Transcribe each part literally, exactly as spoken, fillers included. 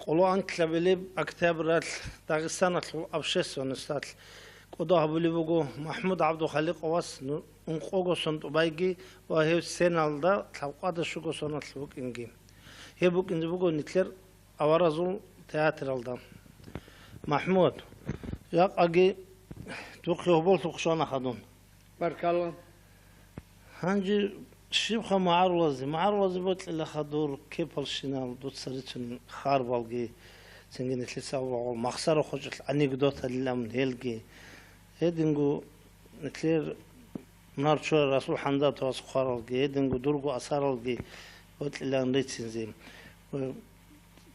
Къоло анкьабилеб октябралъ Дагъистаналъул общественносталъ кӀодо гьабулеб буго МахӀмуд ГӀабдухаликъовас ну-, ункъого сон тӀубайги ва гьев сценалда лъабкъоялда щуго соналъ букӀинги. Гьеб букӀинзе буго нилъер аваразул театралда. МахӀмуд, жакъаги духъе гьоболлъухъ щвана хадун. Баркалла. Гьанже щибха магӀарулазе? МагӀарулазе бокьилаха дур кепалщинал дуца рицун харбалги, цинги нилъеца абулагъул махсара хочӀалъ анекдоталилан гьелги. Гьединго нилъер мунагьал чурай Расул ХӀамзатовас хъваралги, гьединго дурго асаралги бокьилан рицинзе.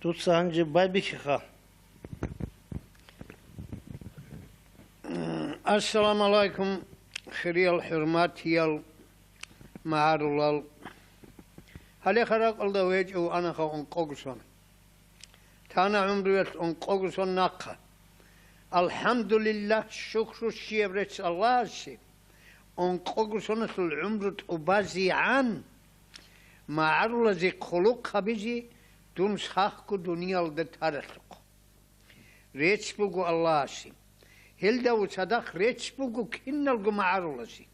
Дуца гьанже байбихьиха. Ассаламу гӀалайкум, хириял хӀурматиял магӀарулал. Гьале харакъалда гьечӀев анаха ункъого сон. Тана гӀумруялъ ункъого сон нахъа. АлхӀамдулиллагь, шукру щияб рецц Аллагьасе, ункъого соналъул гӀумру тӀубазегӀан магӀарулазе хъулухъ гьабизе дун сахго дуниялда таралъухъ. Рецц буго Аллагьасе. Гьелдав цадахъ рецц буго киналго магӀарулазе.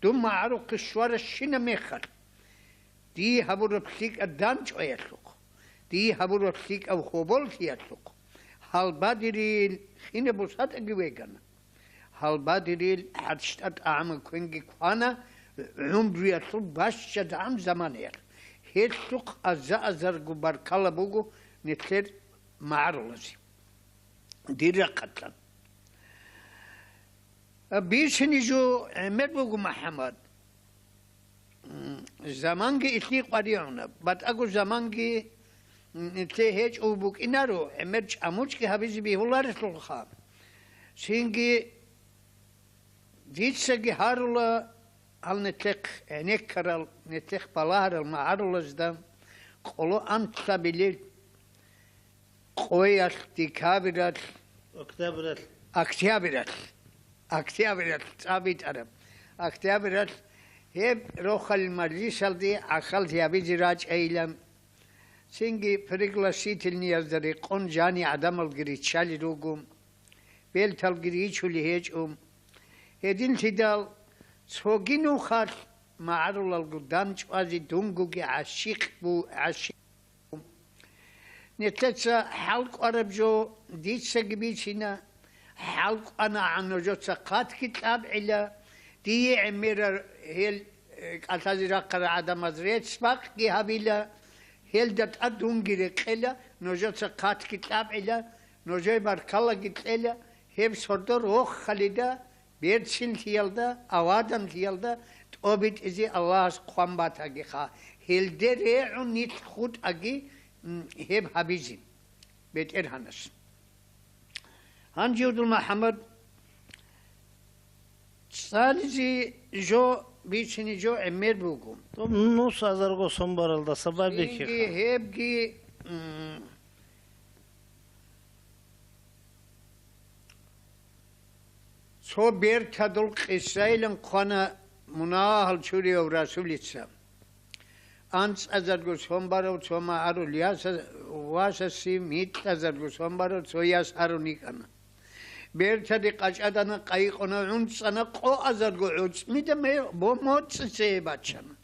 Дун магӀарухъе щваращинаб мехалъ, дие гьабураб лъикӀаб дандчӀваялъухъ, дие гьабураб лъикӀаб гьоболлъиялъухъ, гьалбадерил хинаб бусатӀаги вегана. Гьалбадерил хӀарчтӀа тӀагӀамал квенги квана, гӀумруялъул бащадагӀан заманаялъ. Гьелъухъ аза-азарго баркала буго нилъер магӀарулазе. Дир рахъалъан. Бицине жо гӀемер буго, МахӀаммад. М, заманги илъи къваригӀуна. БатӀаго заманги, м, нилъее гьечӀев букӀинаро, гӀемер чӀамучӀги гьабизе бегьуларелъулха. Цинги дицаги гьарула гьал нилъехъ гӀенеккарал, нилъехъ балагьарал магӀарулазда къоло анкьабилел къоялъ, декабралъ, октябралъ. Октябралъ. Октябралъ, цӀа битӀараб. Октябралъ гьеб рохалил мажлисалде гӀахьаллъи гьабизе рачӀайилан, цинги пригласительниязда рекъон жани гӀадамалги риччалел руго, берталги ричулей гьечӀо. Гьединлъидал цоги нухалъ магӀарулалго дандчӀвазе дунгоги гӀащикъ бу-, гӀащикъ Нилъеца хӀал кӀвараб жо дицаги бицина, хӀал кӀванагӀан нужеца хъатги кьабгӀила, дие гӀемерал гьел, э, кӀалъазе рахъарал гӀадамаз рецц-бакъги гьабила, гьелда тӀад дунги рекъела, нужеца хъатги кьабгӀила, нужее баркалаги кьела, гьеб сордо рохалида, берцинлъиялда, аваданлъиялда тӀобитӀизе Аллагьас хъван батагиха, гьелде регӀун нилъ хутӀаги, м, гьеб гьабизе, БетӀергьанас. Гьанже, Удул МахӀаммад, цӀализе жо, бицине жо гӀемер буго. Доб нус азарго сон баралдаса байбихьиха. Цинги гьебги, м, Цо бертадул къисайилан хъвана мунагьал чурияв Расулица. АнцӀазарго сон барав цо магӀарул яса-, васасе микьазарго сон барав цо яс гьарун йикӀана. Бертаде къачӀадана, къайкъуна, гӀунцӀана, къоазарго гӀуцӀмида ме-, бо-, моцӀице бачана.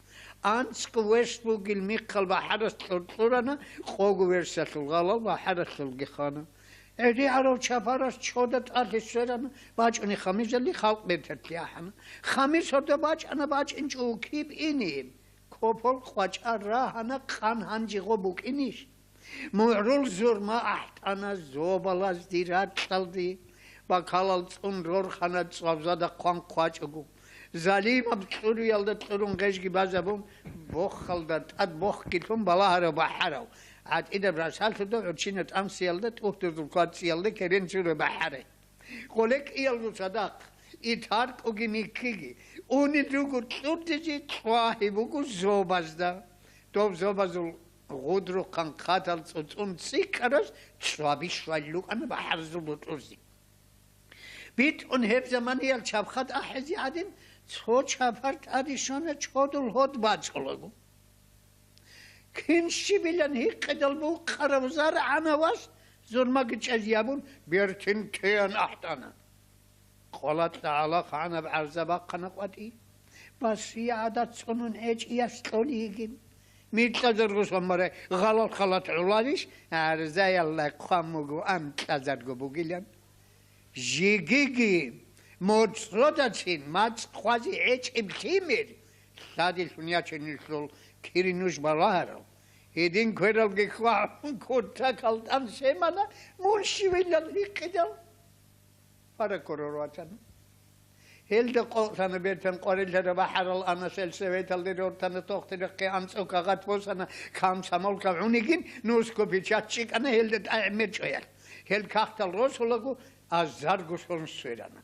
АнцӀго верс бугел михъал бахӀарас кьур-кьурана, къого версалъул гъалал бахӀаралъулги хана. ГӀедегӀарав чапарас чода тӀалъи сверана, бачӀунеб хамизалде халкъ берталъе ахӀана. Хамизалда бачӀана, бачӀинчӀого киб ине? Копол къвачӀа рагьана, къан гьанже гъо букӀинищ? МугӀрул зурма ахӀтӀана зобалазде ракьалде, бакалал цӀун рорхана цӀвабзада хъван хъвачӀого. Залимаб кьуруялда кьурун гъежги базабун, бохалда тӀад бохги лъун балагьарав бахӀарав, гӀатӀидаб расалъуда гӀурччина тӀамсиялда тӀухьдузул квацӀиялда керен чураб бахӀарай. Къолекъиялго цадахъ, итаркӀуги миккиги, унел руго кьурдизе, цӀвагьи буго зобазда. Доб зобазул гъудрухъан хъатал цӀуцӀун цӀикӀкӀараз цӀваби щвалел рукӀана бахӀарзул бутӀрузе. БитӀун гьеб заманаялъ чапхъад ахӀизе гӀадин, цо чапар тӀаде щвана чодул гьод бачӀулаго. Кин щибилан гьикъидал букъарав заргӀанав вас зурмаги чӀезе абун, бертин теян ахӀдана. КъолатӀа гӀалахъ гӀанаб гӀарза бахъана къватӀи. Басия гӀадат цӀунун гӀечӀияс кьолигин. Микьазарго самаре гъалал халат гӀоларищ, гӀарзаялда хъван буго анкьазарго бугилан. Жигиги моцӀродацин мацӀ хъвазе гӀечӀеб лъимер, лъадилъун ячинелъул кири нуж балагьарал. Гьедин квералги хвагьун, кутакалдан семана, мун щивилан гьикъидал. Пара ккурор ватана. Гьелда къокълъана бертан къварилъараб бахӀарал ана, сельсоветалде рортана, тохтирахъе анцӀго кагъат босана, комсомолка гӀунигин, нусго печать чӀикӀана гьелда тӀагӀмер чӀваял. Гьел кагътал росулаго, азарго сон сверана.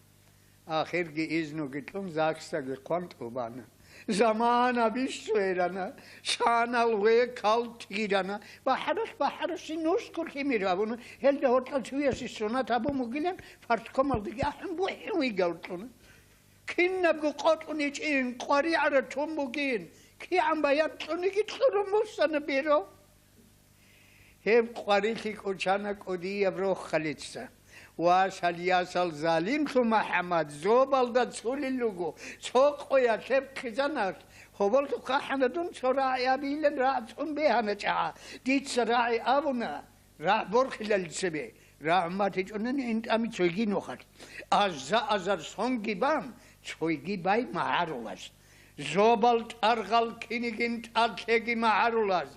Ахирги изнуги кьун, ЗАГСаги хъван тӀубана. Замана бищерана, шанал векал тирана. БахӀарас, бахӀараси нусго лъимер абуна, гьелда гьоркьа цуясе сунат абун бугилан, парткомалдаги ахӀун бухӀун вигавлъуна. Кинабго къотӀун ичӀин, къваригӀара тун бугин, кигӀан баян кьуниги кьурун буссана беро. Гьеб къварилъи кӀочана кӀудияб рохалица. Ва шалиясал залимлъу МухӀаммад зобалда цулел руго, цо къоялъ гьеб хъизаналъ, гьоболлъухъ ахӀана дун цо рагӀи абийилан рагӀ цӀун бегьана чӀагӀа. Дица рагӀи абуна, рагӀ борхилалде цебе, рагӀ батичӀунани гӀинтӀами цойги нухалъ. Аза-азар сонги бан, цойги бай магӀарулаз. Зобал тӀаргъал кинигин тӀад лъеги магӀарулаз,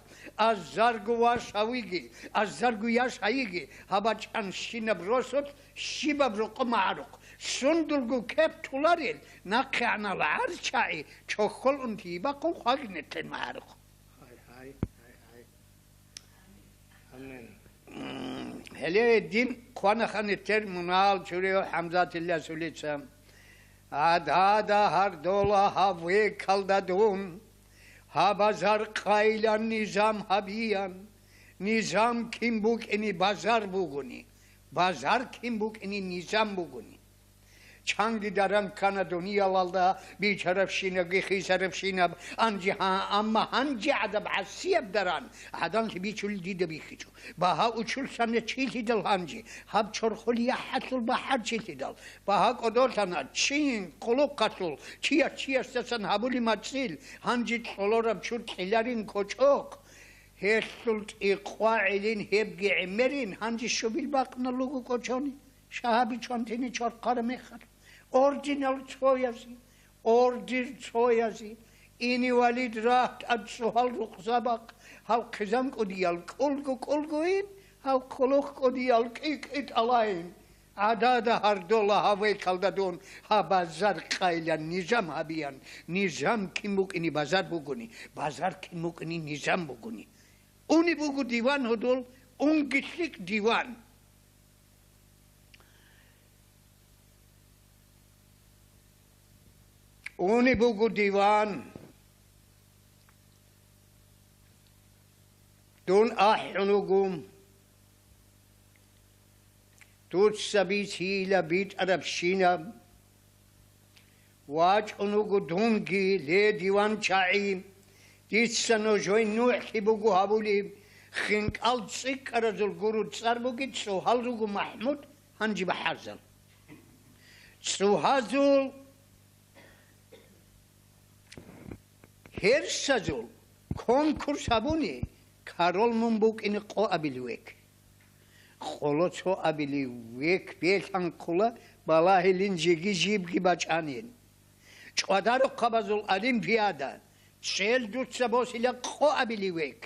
азарго ваш гьавиги, азарго яш гьайиги, гьаб бачӀан щинаб росулъ щибаб рокъо магӀарухъ, сундулго кеп туларел, нахъегӀанал гӀарчагӀи чохьол унти йибахъун хъвагнетлъен магӀарухъ. Гьай, гьай, гьай, гьай. Амин. Гьеле дин хъванаха нилъер мунагьал чурияв ХӀамзатилла сулица. ГӀадада гьардола гьав векалда дун, гьаб базар къайилан низам гьабиян, низам кин букӀини базар бугони, базар кин букӀини низам бугони. Чанги даран ккана дуниялалда бичарабщинабги хисарабщинаб, анжи гьа-, амма гьанже гӀадаб гӀасияб даран гӀаданлъи бичулел дида бихьичӀо. Багьа учулъана чилъидал гьанже, гьаб чорхол яхӀалъул бахӀарчилъидал. Багьа кӀодолъана чин хъулухъалъул, чияс чиясдасан гьабули мацӀил, гьанже кьолораб чур кьиларин кочӀохъ. Гьелъул тӀикъва гӀелин гьебги гӀемерин, гьанже щубил бакънал руго кӀочони. Шагьаби чвантине чорхъараб мехалъ, орденал цоязе, ордер цоязе, инвалид рагьтӀад цӀогьал рукъзабахъ, гьал хъизан кӀудиял кӀулгу-кӀулгуин, гьал хъулухъ кӀудиял кӀи-кӀи тӀалаин. ГӀадада гьардола гьав векалда дун, гьаб базар къайилан низам гьабиян, низам кин букӀини базар бугони, базар кин букӀини низам бугони. Уни буго диван гьудул, унги лъикӀ диван. Уни буго диван. Дун ахӀун вуго. Дуца бицийила битӀарабщинаб. ВачӀун вуго дунги, ле, диван чагӀи. Дица нужее нугӀлъи буго гьабулеб. ХинкӀал цӀикӀкӀаразул гуру цӀар бугин, цӀогьал руго МахӀмуд, гьанже бахӀарзал. ЦӀогьазул, гьерсазул конкурс гьабуни, король мун букӀине къо абилев век. Къоло цо абилев век белъанхъула, балагьилин жеги жибги бачӀанин. ЧӀвадарухъабазул олимпиада, чӀел дуца босила къо абилев век.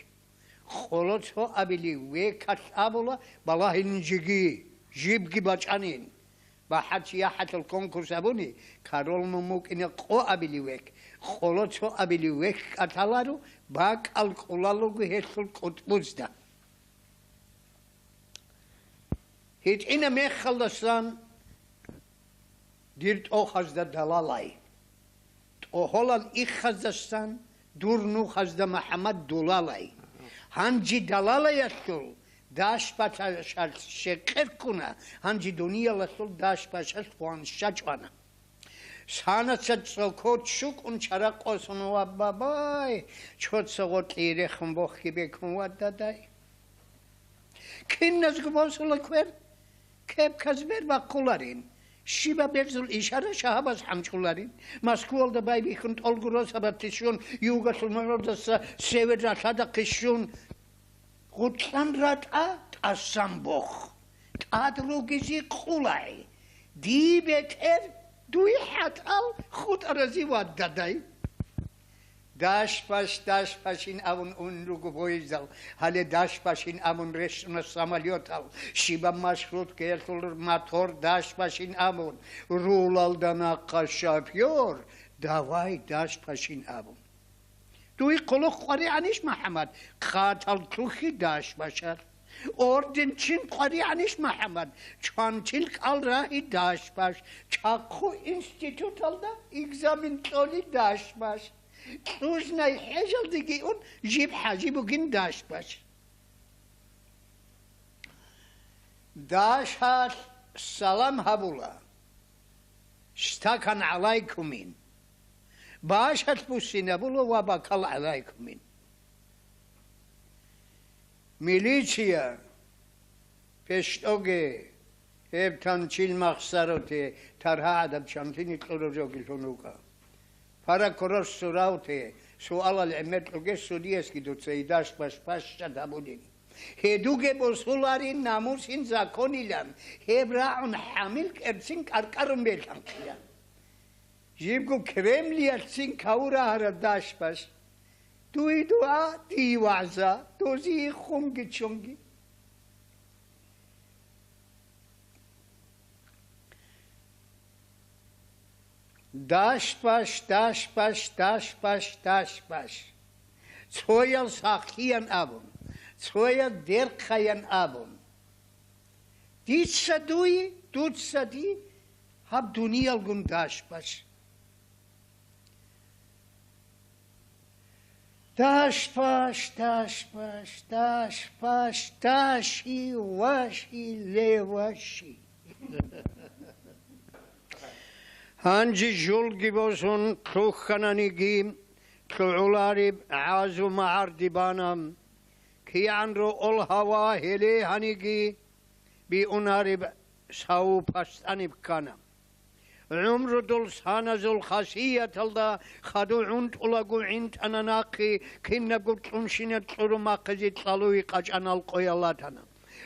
Къоло цо абилев векалъ абула, балагьилин жеги жибги бачӀанин. БахӀарчи яхӀалъул конкурс гьабуни, король мун букӀине къо абилев век. Къоло цо абилев век кӀалъаларо, бакӀал кӀолалаго гьелъул кӀутӀбузда. ГьитӀина мехалдасан дир тӀохазда далалай, тӀогьолал иххаздасан дур нухазда МухӀаммад дулалай. Гьанже далалаялъул даш-башалъ щекъер ккуна, гьанже дуниялалъул даш-башалъ хъван щачӀвана. Санаца цо код щукӀун чара къосун ва бабай, чоца гъоркье рехун бохги бекун ва дадай. Киназго босула квер, кепказ бер бахъуларин. Щибаб берзул ишара шагьабаз хӀанчӀуларин. Москвалда байбихьун тӀолго росабатищун, югалъул мугӀрудаса север ралъадахъищун. ГъутӀлъан ратӀа, тӀасан бох. ТӀад ругизе къулагӀи. Дие бетӀер, дуе хӀатӀал хутӀаразе ваддадай. Дашпаш, дашпашин абун ун руго поездал, гьале дашпашин абун рещтӀуна самолётал, щибаб маршруткаялъул мотор дашпашин абун, рулалда нахъа шофёр, давай дашпашин абун. Дуе хъулухъ къваригӀанищ, МухӀаммад, хъатал лъухьи дашпашал. Орден чин къваригӀанищ, МухӀаммад, чвантил кӀал рагьи дашпаш, чахъу институталда экзамен кьоли дашпаш. Кьужнай хӀежалдеги ун жиб хӀажи бугин дашпаш. Дашал салам гьабула, стакан гӀалайкумин. Башалъ буссинабула ва бакал гӀалайкумин. Милиция, пештӀоге, гьеб танчил махсароте таргьа гӀадаб чантини кьураб жогилъун рукӀа. Прокурор суравте, суалал гӀемер кьуге судиясги дуца идаш баш пашчад гьабулин. Гьедуге босуларин намусин законилан, гьеб рагӀун хӀамил кӀерцин кӀаркӀарун белъанхъилан. Жибго Кремлиялъцин кавурагьараб дашпаш. Дуе дугӀа, дие вагӀза, дозие хунги чунги. Дашпаш, дашпаш, дашпаш, дашпаш. Цоял сахлъиян абун, цоял дерхъаян абун. Дица дуе, дуца дие, гьаб дуниялгун дашпаш. Дашпаш, дашпаш, дашпаш, даши, ваши, леваши. Гьанже жулги босун лъухьананиги, лъугӀулареб гӀазу магӀарди бана. КигӀан рокъол гьава гьеле гьаниги, биунареб саву пастӀаниб ккана. ГӀумрудул саназул хасияталда хаду гӀунтӀулаго гӀинтӀана нахъе, кинабго цӀунщинаб кьуру махъизе кьалуе къачӀанал къоял латана.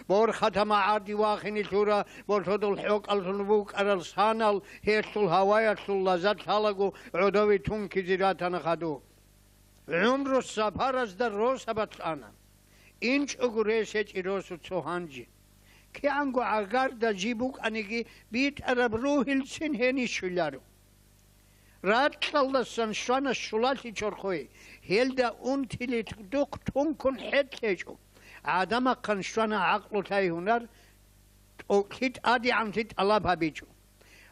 Борхатаб магӀарди вахине лъура, болъодул хӀокӀаллъун букӀарал санал гьелъул гьаваялъул лаззат лъалаго гӀодове тункизе ратана хаду. ГӀумру сапаразда росабалъ ана. ИнчӀого рес гьечӀи росу цо гьанже. КигӀанго гӀагарда жиб букӀаниги, битӀараб ругьилцин гьенищуларо. Ракьалдасан щвана щулалъи чорхое, гьелда унтилихъ духъ тункун хӀетӀ гьечӀо. ГӀадамахъан щвана гӀакълу-лъай-гьунар, тӀокӀлъи тӀадегӀанлъи тӀалаб гьабичӀо.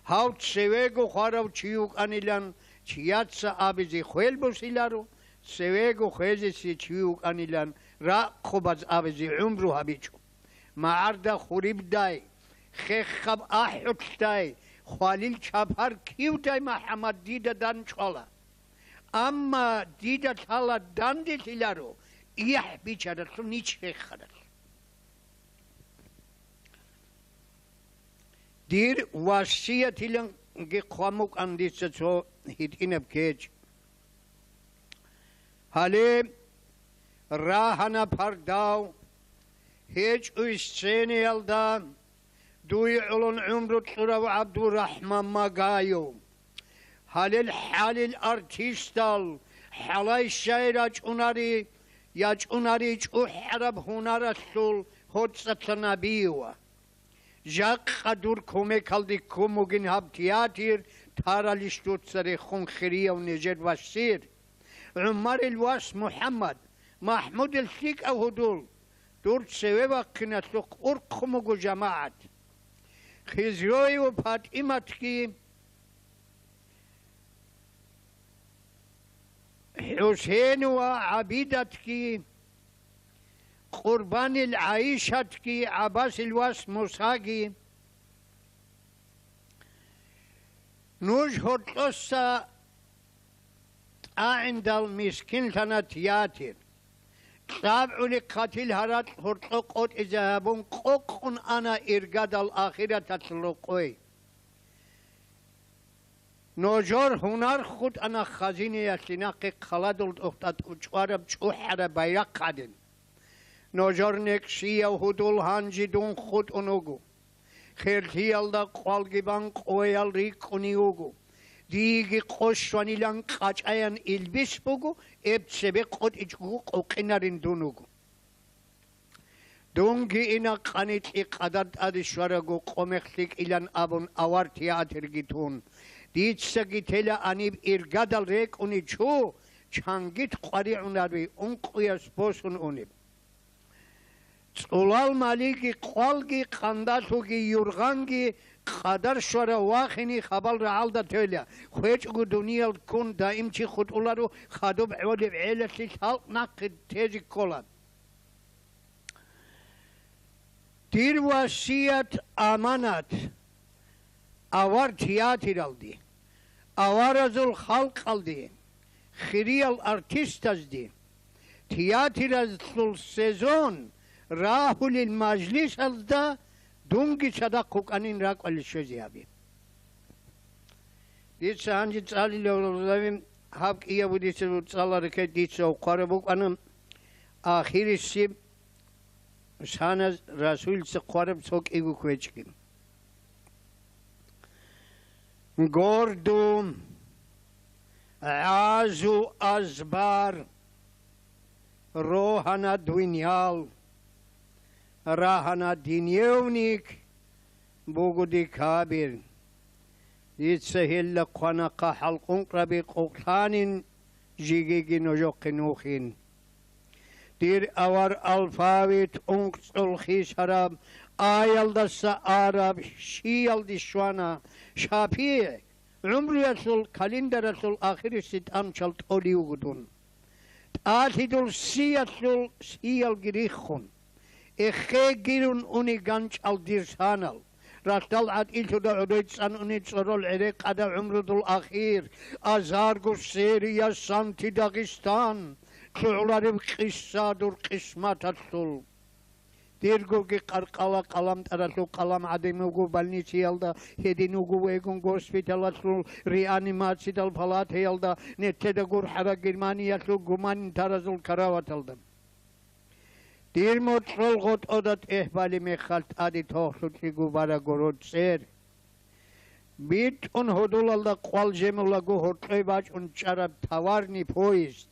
Гьав цевего хварав чи вукӀанилан чияца абизе хвел босиларо, цевего хвезесе чи вукӀанилан ракъ хъубаз абизе гӀумру гьабичӀо. МагӀарда хурибдай, хехаб ахӀулъдай, хвалил чапар кивдай МухӀаммад дида данчӀвала. Амма дида лъала данделъиларо, ихӀ бичаралъун нич хехаралъ. Дир васиятиланги хъван букӀан дица цо гьитӀинаб кечӀ. Гьале рагьана пардав, гьечӀо сценаялда дуе гӀолон гӀумру кьурав ГӀабдурахӀман Магаев. Гьалел хӀалил артистал хӀалай щай рачӀунари, ячӀунари чӀухӀараб гьунаралъул ГьоцӀалъа Набиева. Жакъа дур кумекалде ккун бугин гьаб театр, таралищ дуца рехун хирияв нижер васир. ГӀумарил вас МухӀаммад, МахӀмудил лъикӀав гьудул, дур цеве вахъиналъухъ урхъун буго жамагӀат. Хизроева ПатӀиматги, ХӀусейнова ГӀабидатги, Къурбанил ГӀайшатги, ГӀаббасил вас Мусаги, Нуж гьоркьоса тӀагӀиндал мискинлъана театр. КьабгӀули хъатил гьаракь гьоркьо къотӀизе гьабун, къокъун ана иргадал ахираталъул рокъой. Нужер гьунар хутӀана хазинаялъе нахъе хъаладул тӀухьда чӀвараб чӀухӀараб байрахъ гӀадин. Нужер некӀсияв гьудул гьанжи дун хутӀун вуго. Херлъиялда къвалги бан къоял рикӀкӀуней вуго. Диеги къо щванилан къачӀаян илбис буго, эб цебе къотӀичӀого къокъинарин дун вуго. Дунги ина къаникьи къадар тӀаде щварагу къо мех лъикӀилан абун авар театрги тун. Дицаги тела аниб иргадал рекӀуни чу, чангит къваригӀунарви ункъуяс босун унеб. ЦӀулал малиги къвалги къандалъуги юргъанги къадар щварав вахини хабал рагӀалда тела, хвечӀого дуниял ккун даим чи хутӀуларо, хадуб гӀолеб гӀелалъе лъалкъ нахъе тезе ккола. Дир васият-аманат авар театралде, аваразул халкъалде, хириял артистазде, театралъул сезон рагьулел мажлисалда дунги цадахъ вукӀанин ракӀалде щвезе гьабе. Дица гьанже цӀалилев гьаб кӀиябго дица цӀаларикай дица хъвараб букӀана, ахирисеб саназ Расулица хъвараб цо кӀиго квечӀги. Горду, гӀазу азбар, рогьана дунял, рагьана диневник, буго декабрь. Дица гьелда хъванахъа хӀалкъункъраби къокълъанин, жигиги нужехъе нухин. Дир авар алфавит ункъцӀул хисараб аялдаса араб щиялде щвана, ШапигӀ, гӀумруялъул календаралъул ахириси тӀамчал тӀолев вуго дун. ТӀалъидул сиялъул сиялги риххун, эххеги рун уни ганчӀал дир санал, ралъдал гӀатӀилъуда гӀодой цӀан уни цӀорол гӀерекъада гӀумрудул ахир, азарго серия «Санти Дагъистан», лъугӀулареб къиса дур къисматалъул. Диргоги къаркъала къаламтӀаралъул къалам гӀадин вуго больницаялда, гьедин вуго вегун госпиталалъул реанимациядал палатаялда, нилъеда гурхӀараб Германиялъул гуманитаразул караваталда. Дир морцӀол гъотӀода тӀехь балеб мехалъ тӀаде тохлъукьего бараго роцӀцӀер. БитӀун гьудулалда къвал жемулаго гьоркьой бачӀун чӀараб товарный поезд.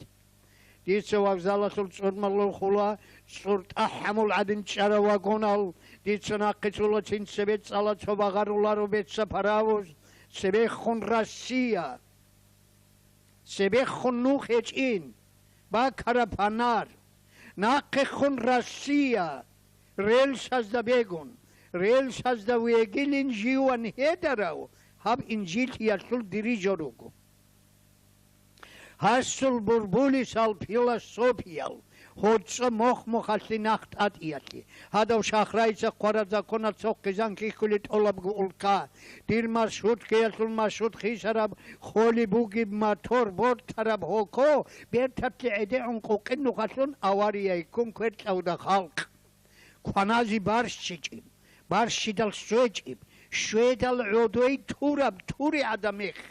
Дица вокзалалъул цӀурмалъухъула, цӀуртӀа хӀамул гӀадин чӀарав вагонал, дица нахъе цула чин цебе цӀала цо багъаруларо беццапаравуз, цебехун Россия. Цебехун нух гьечӀин, бакараб панар. Нахъехун Россия релсазда бегун, релсазда вегилин живан гьедарав гьаб инжитӀиялъул дирижер вуго. Гьасул бурбулисал философиял, гьорцӀо мохмухалъе нах тӀатӀиялъе, гьадав шахрайица хъвараб законалъ цо хъизан хьихьулеб тӀолабго улка, дир маршруткаялъул маршрут хисараб, холеб бугеб мотор бортараб гьоко берталъе гӀедегӀун къукъин нухалъун аварияй ккун кверкьавда халкъ. Кваназе барщичӀеб, барщидал щвечӀеб, щведал гӀодой тураб тури гӀадамихъ.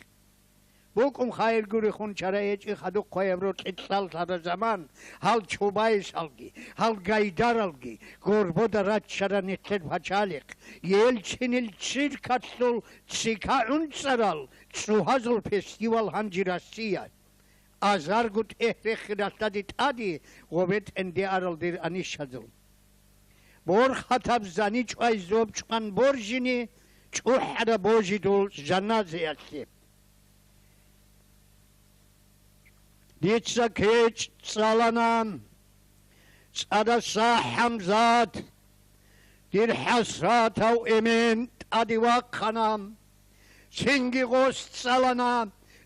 БукӀун хайир гурехун чара гьечӀи хадуб хъваяб рокьи кьаллъараб заман, гьал Чубайсалги, гьал Гайдаралги, Горбода раччара нилъер пачалихъ, Ельцинил циркалъул цика гӀунцӀарал цӀугьазул фестивал гьанже Россия. Азарго тӀехь рехи ралъаде тӀаде гъобе тӀенде арал дир анищазул. Борхатаб зани чӀвай зобчӀван боржине чӀухӀараб божидул жаназаялъе. Дица кечӀ цӀалана, цӀадаса ХӀамзат, дир хӀасратав эмен тӀаде вахъана. Цинги гъос цӀалана,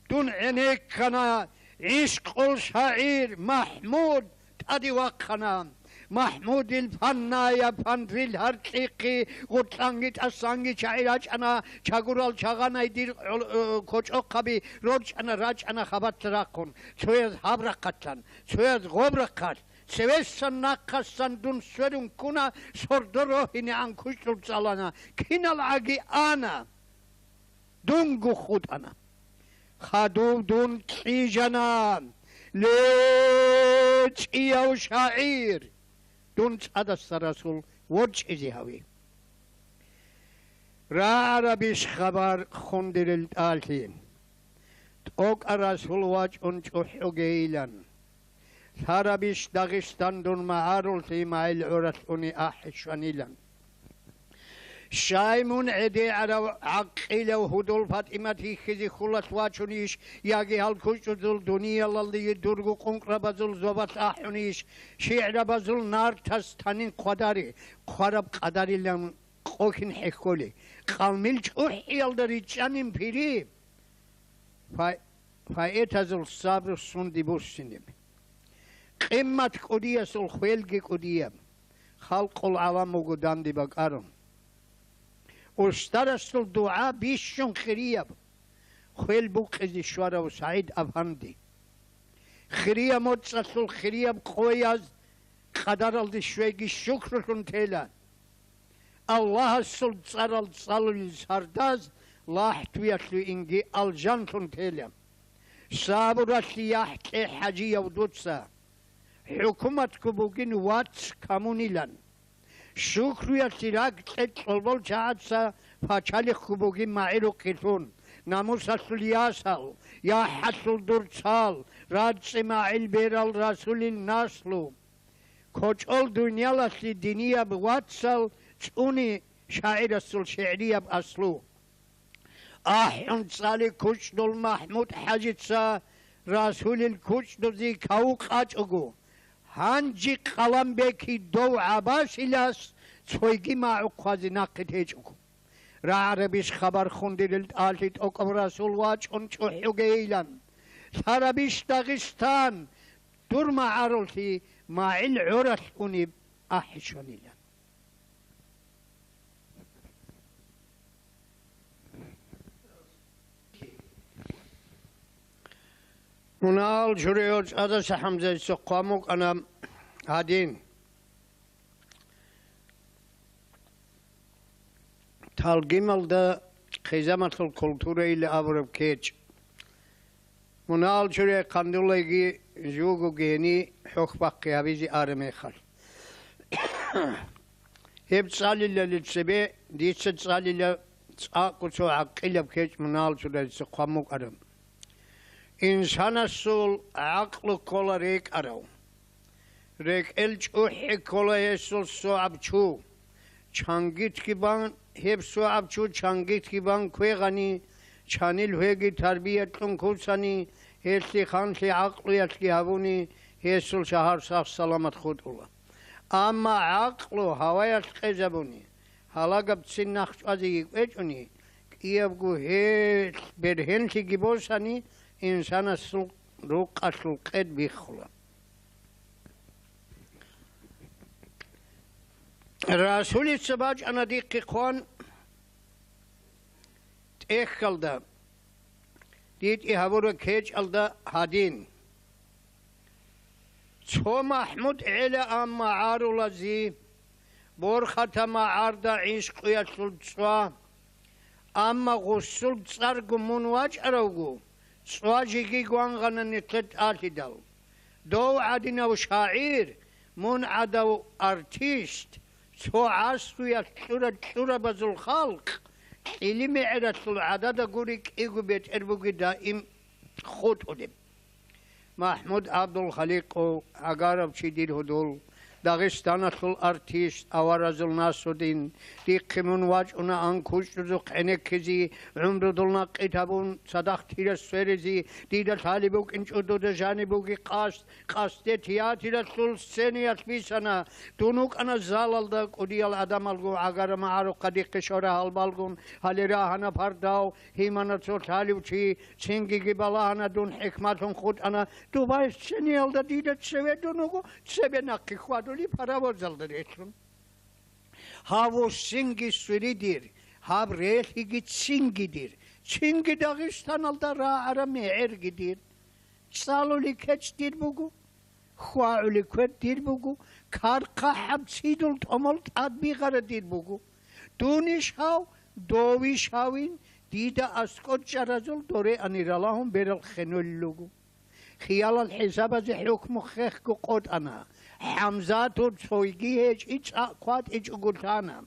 дун гӀенеккана, гӀишкъул шагӀир МахӀмуд тӀаде вахъана. МахӀмудил паннаяб панрил гьаркьихъи гъуркьанги тӀасанги чагӀи рачӀана, чагурал чагъанай дир гӀол-, э, кочӀохъаби рорчӀана, рачӀана хабалъ рахъун, цояз гьаб рахъалъан, цояз гъоб рахъалъ, цевесан нахъасан дун сверун ккуна, сордо рогьинегӀан кучӀдул цӀалана, кинал гӀаги ана. Дунго хутӀана. Хадув дун кьижана, ле, чӀияв шагӀир! Дун цӀадаса расул ворчӀизе гьави. РагӀарабищ хабар хундирел тӀалъи? ТӀокӀа расул вачӀун чӀухӀугейилан. Лъарабищ Дагъистан дун магӀаруллъи магӀил гӀоралъ уни ахӀи щванилан. Щай мун гӀедегӀарав гӀакъилав гьудул ПатӀимат йихьизе хьулалъ вачунищ, яги гьал кучӀдузул дуниялалде дурго къункърабазул зобалъ ахӀунищ, шигӀрабазул нартас танин хъвадари, хъвараб къадарилан къокин хӀехьоли, къавмил чӀухӀиялда ричӀчӀанин пири? Фа-, поэтазул сабру сунди буссинеб. Къиммат кӀудиясул хвелги кӀудияб, халкъул гӀалам вуго данде бакӀарун. Устарасул дугӀа бищун хирияб, хвел букъизе щварав СагӀид Афанди. Хирия моцӀалъул хирияб къояз къадаралде щвейги щукрулъун тела. Аллагьасул цӀарал цӀалулел сардаз лахӀтуялъуинги алжанлъун тела. Сабуралъе яхӀ кье, ХӀажияв, дуца, хӀукуматго бугин вац камунилан. Щукруялъе ракӀ кье, кьолбол чагӀаца пачалихъго бугин магӀирухъилъун, намусалъул ясал, яхӀалъул дурцал, рацӀцӀи магӀил берал расулил наслу. КочӀол дуниялалъе динияб вацал цӀуни шагӀирасул шигӀрияб аслу. АхӀун цӀали кучӀдул МахӀмуд-хӀажица расулил кучӀдузе каву къачӀого, гьанже къалам беки дов гӀабасилас цойги магӀу хъвазе нахъе течӀого. РагӀарабищ хабар хундирел тӀалъи тӀокӀав расул вачӀун чӀухӀугейилан? Лъарабищ Дагъистан дур магӀаруллъи магӀил гӀоралъ унеб ахӀи щванилан? Мунагьал чураяв ЦӀадаса ХӀамзайца хъван букӀана гьадин. Талгималда хъизамалъул культурайилан абураб кечӀ. Мунагьал чурай хъандулайги жуго гьенив хӀухьбахъи гьабизе араб мехалъ. Гьеб цӀалилалде цебе дица цӀалила цӀакъго цо гӀакъилаб кечӀ мунагьал чурайца хъван букӀараб. Инсанасул гӀакълу ккола рекӀарав. РекӀел чӀухӀи ккола гьесул согӀаб чу. Чангитги бан, гьеб согӀаб чу чангитги бан квегъани, чанил гьеги тарбия кьун куцани, гьелъи ханлъи гӀакълуялъги гьабуни, гьесул шагьар сах-саламат хутӀула. Амма гӀакълу гьаваялъ къезабуни, гьалагабцин нахъ чӀвазеги кӀвечӀони, кӀиябго гьелъ бергьенлъиги босани, инсанасул рукъалъул къед биххула. Расулица бачӀана дихъе хъван тӀехьалда, дитӀи гьабураб кечӀалда гьадин. Цо МахӀмуд гӀела, амма гӀарулази, борхатаб магӀарда гӀишкъуялъул цӀва. Амма гъусул цӀарго мун вачӀаравго, цӀва жеги гвангъана нилъер тӀалъидал. Дов гӀадинав шагӀир, мун гӀадав артист, цо гӀасруялъ кьура-кьурабазул халкъ, кьили-мегӀералъул гӀадада гури кӀиго бетӀер буги даим хутӀулеб. МахӀмуд ГӀабдулхаликъов, гӀагарав чи дир гьудул, Дагъистаналъул артист, аваразул Насрудин, дихъе мун вачӀунаан кучӀдузухъ гӀенеккизе, гӀумрудул накъи табун, цадахъ тирас сверизе, дида лъалеб букӀинчӀо дуда жаниб бугеб къасд, къасде театралъул сценаялъ бисана, дун вукӀана залалда, кӀудиял гӀадамалго гӀагара магӀарухъа дихъе щора гьалбалгун, гьале рагьана пардав, гьимана цо лъалев чи, цинги-ги балагьана дун хӀикмалъун хутӀана, дубай сценаялда дида цеве дун вуго, цебе нахъе хьвад Рули паровозалда релълъун. Гьав вуссинги сверидир, гьаб релъиги цинги дир, цинги Дагъистаналда рагӀараб мегӀерги дир. ЦӀалули кечӀ дир буго, хьвагӀули квер дир буго, кархъахӀаб цидул тӀомал тӀад бигъара дир буго. Дунищ гьав, довищ гьавин, дида аскӀов чӀаразул доре анир алагьун берал хенвелел руго. Хиялал хӀисабазе хӀукму хехго къотӀана. ХӀамзатур цойги гьечӀи цӀакъ кватӀичӀого лъана.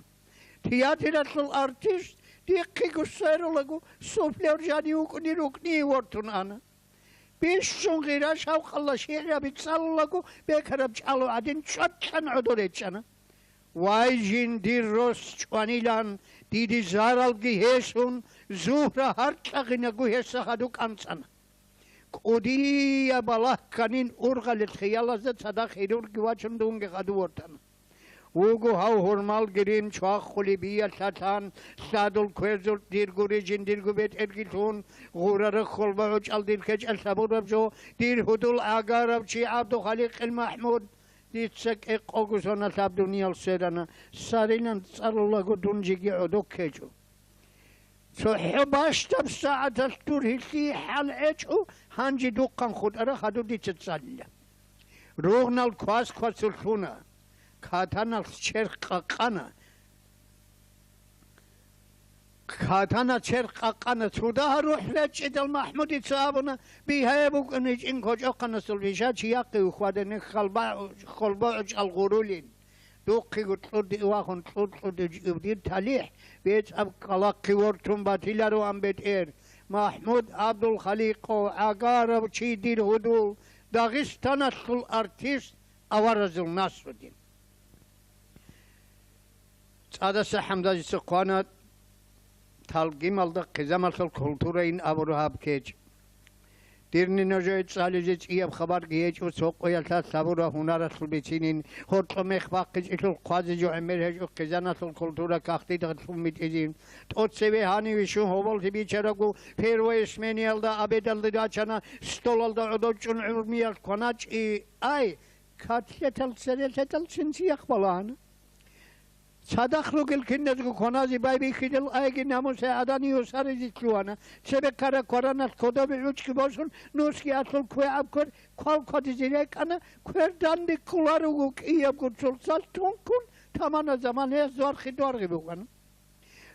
Театралъул артист дихъего сверулаго суфлер жанив вукӀунел рукӀние вортун ана. Бищун гъира-шавкъалда шигӀраби цӀалулаго бекараб чӀалу гӀадин чӀвачӀан гӀодор речӀчӀана. Вай, жиндир рос чӀванилан, диде заралги гьесун, зугьра гьаркьа гъинагу гьесда хадув кӀанцӀана. КӀудияб балагь кканин ургъалил хиялазда цадахъ гьирурги вачун дунги хадув вортана. Вуго гьав гьурмалги рин чвахулеб, биялъалъан, лъадул кверзул дир гури жиндирго бетӀерги лъун, гъурараб хьолбогӀучӀал дир кечӀалъ гьабураб жо, дир гьудул гӀагарав чи ГӀабдухаликъил МахӀмуд. Дица кӀикъого соналъ гьаб дуниял сверана, сарилан цӀалулаго дун жеги гӀодо ккечӀо. ЦохӀо бащдаб сагӀаталъ дур гьелъие хӀал гӀечӀо, гьанже духъан хутӀараб хадур дица цӀалила. Ругънал квас-квасулъуна, катаналъ черх къакъана. Катана черх къакъана, цо дагьа рухӀ речӀчӀидал МахӀмудица абуна: «Бигьаяб букӀана гьечӀин кочӀохъанасул биша чияхъе ухвадани халба-, холбогӀучӀал гъурулин. Духъего кьурде вахун кьур-кьурде жив дир талихӀ, бецӀаб кӀкӀалахъе вортун батилароан бетӀер. МахӀмуд ГӀабдулхаликъов, гӀагарав чи дир гьудул, Дагъистаналъул артист Аваразул Насрудин». ЦӀадаса ХӀамзатица хъвана талгималда хъизамалъул культурайин абураб гьаб кечӀ. Дирни нужее цӀализе цӀияб хабарги гьечӀо, цо къоялъ лъабураб гьунаралъул бицинин, гьоркьо мех бахъичӀелъул хъвазе жо гӀемер гьечӀо хъизаналъул культура кагътидалъун битӀизин. ТӀоцеве гьаниве щун гьоболлъи бичарагу, первой смениялда обедалде рачана, столалда гӀодов чӀун гӀурмиял кваначӀи, ай, котлетал церелъадал цинцияхъ балагьана. Цадахъ ругел киназго кваназе байбихьидал айги намусе гӀаданиги саризе лъугьана. Цебе ккараб квараналъ кодобе гӀучӀги босун, нусги алъул квегӀаб квер квал-квадизе рекӀана, квер данде кколарого кӀиябго цоцал тункун, тамана заманаялъ зуархъи-дуаргъи букӀана.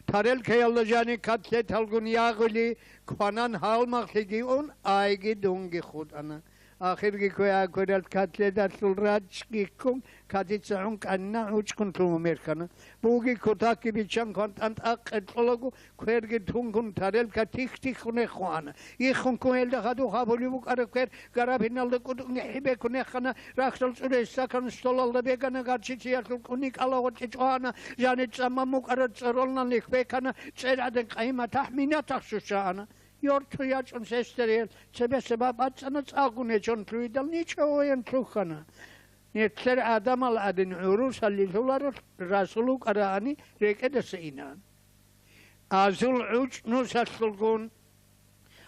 Тарелкаялда жани котлеталгун ягъули кванан, гьалмагълъиги ун, айги дунги хутӀана. Ахирги квегӀаб кверал котлеталъул рачӀги ккун, кадица гӀун кӀанна гӀучӀкун лъугьун мерхана. Буги кутакги биччан квантӀан тӀакъ кьолаго, кверги тункун тарелка тих-тиххун эххуана. Иххун ккун гьелда хадув гьабулеб букӀараб квер гарабиналда кӀутӀун гӀехӀи бекун эххана, рахьдал цӀуре стакан столалда бегана, горчицаялъул кӀуни кӀалагъоркье чӀвана, жани цӀаман букӀараб цӀоролнан лихь бекана, цӀер гӀадин къайи-матахӀ минатахъ щущаана. Йорту ячӀун сестериял цебесеб бацӀцӀана, цӀакъгун гьечӀон лъугьидал ничавоян лъухьана. Нилъер гӀадамал гӀадин гӀурусаллъуларо расул вукӀараани рекӀедаса инаан. Азул гӀучӀ нусалъулгун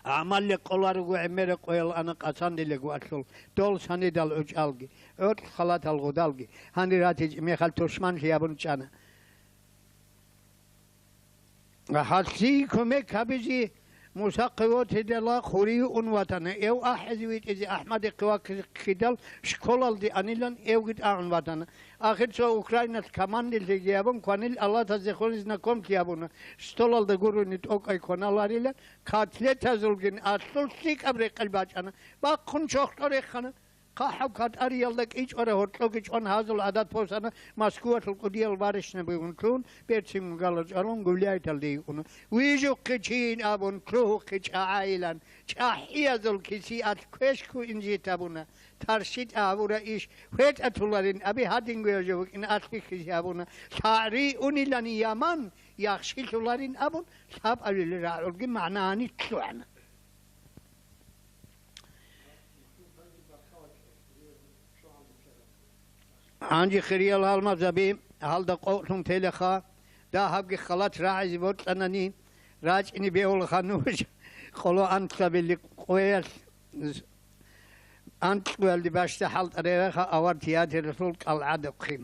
гӀамалли къоларого гӀемераб къоял ана къацандилаго алъул, дол санидал гӀучӀалги, гӀоркь халатал гъудалги, гьанир гьатичӀ мехалъ тушманлъи гьабун чӀана. Гьалъие кумек гьабизе Мусахъе вотидала хурив ун ватана, эв ахӀизе витӀизе АхӀмадихъе вахъидал школалде анилан эвги тӀагӀун ватана. Ахир цо Украиналъ командалъиги гьабун кванил алатазе хун знакомлъи гьабуна, столалда гурони тӀокӀай кваналарилан, котлетазулгин алъул лъикӀаб рекъел бачӀана, бахъун чохтӀо рехана. ХъахӀаб катӀариялда кӀичӀвара гьоркьоги чӀван гьазул гӀадат босана, Москвалъул кӀудиял баришнабигун лъун, берцин гала чӀвалун гуляйталде йикӀуна. Вижухъе чийин абун, лъугьухъе чӀагӀайилан, чӀахӀиязул кисиялъ квешку инжит абуна. ТарщитӀа гьабура иш, хӀетӀа туларин аби гьадинго яжав вукӀин алъ бихьизе гьабуна. ЛъагӀри унилан яман, яхшилъуларин абун, лъабабили рагӀулги магӀна гьанилъ лъугӀана. Гьанже, хириял гьалмагъзаби, гьалда къокълъун телеха, дагьабги халат рагӀизе бокьанани, рачӀине бегьулаха нуж къоло анлъабилеб къоялъ. Анкьуялде бащда хӀалтӀарай раха авар театралъул кӀалгӀадухъе.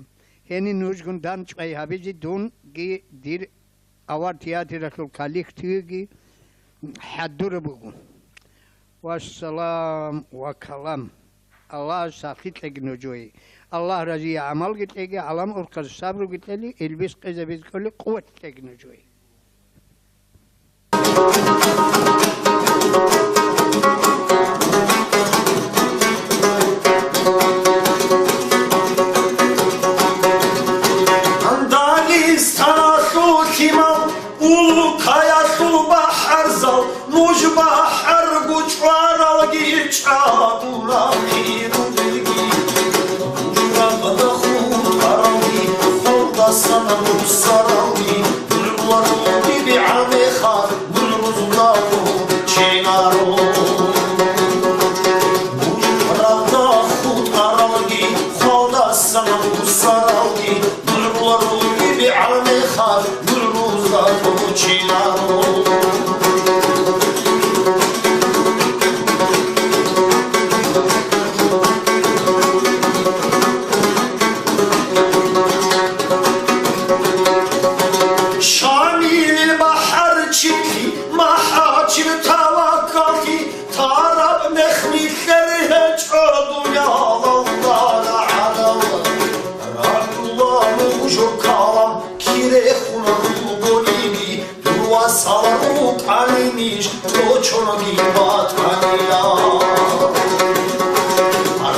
Гьениб нужгун дандчӀвай гьабизе дунги дир авар театралъул коллективги хӀадураб буго. Вассалам ва калам. Аллагьас сахлъи кьеги нужее. Аллагь разие гӀамалги кьеги, гӀалам урхъаз сабруги кьели, илбис къезабизе кӀоли къуват кьеги нужее. Дагъистаналъул лъимал улкаялъул бахӀарзал, нуж бахӀарго чӀваралги чӀагула хирудилги. Нуж рагъда хутӀаралги холдасан руссаралги, нуж руларулги бигӀа мехалъ, нуж рузда кӀоченаро. Нуж рагъда хутӀаралги холдасан руссаралги, нуж руларулги бигӀа мехалъ, нуж рузда кӀоченаро. Шамилил бахӀарчилъи, МахӀачил таваккаллъи, тараб мех нилъер гьечӀо дуниялалда рагӀадал. Рагьула нуж калам кире хун ругониги, дур васал рукӀани ниж кочонги батанила.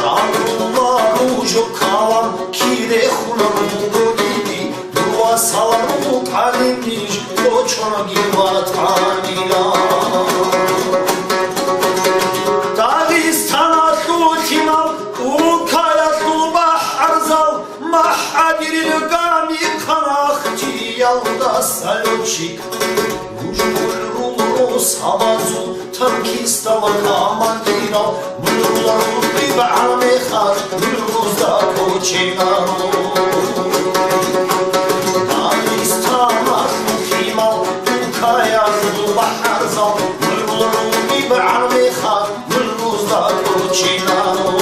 Рагьула нуж калам кире хун ругониги, дур васал рукӀани ниж кочонги батанила. Дагъистаналъул лъимал улкаялъул бахӀарзал, МахӀадирил гамихъан ахтиялдаса лётчик. Нуж гӀуррул росабазул танкистал командирал, нуж руларулги бигӀа мехалъ, нуж рузда кӀоченаро. Дагъистаналъул лъимал улкаялъул бахӀарзал, нуж руларулги бигӀа мехалъ, нуж рузда кӀоченаро.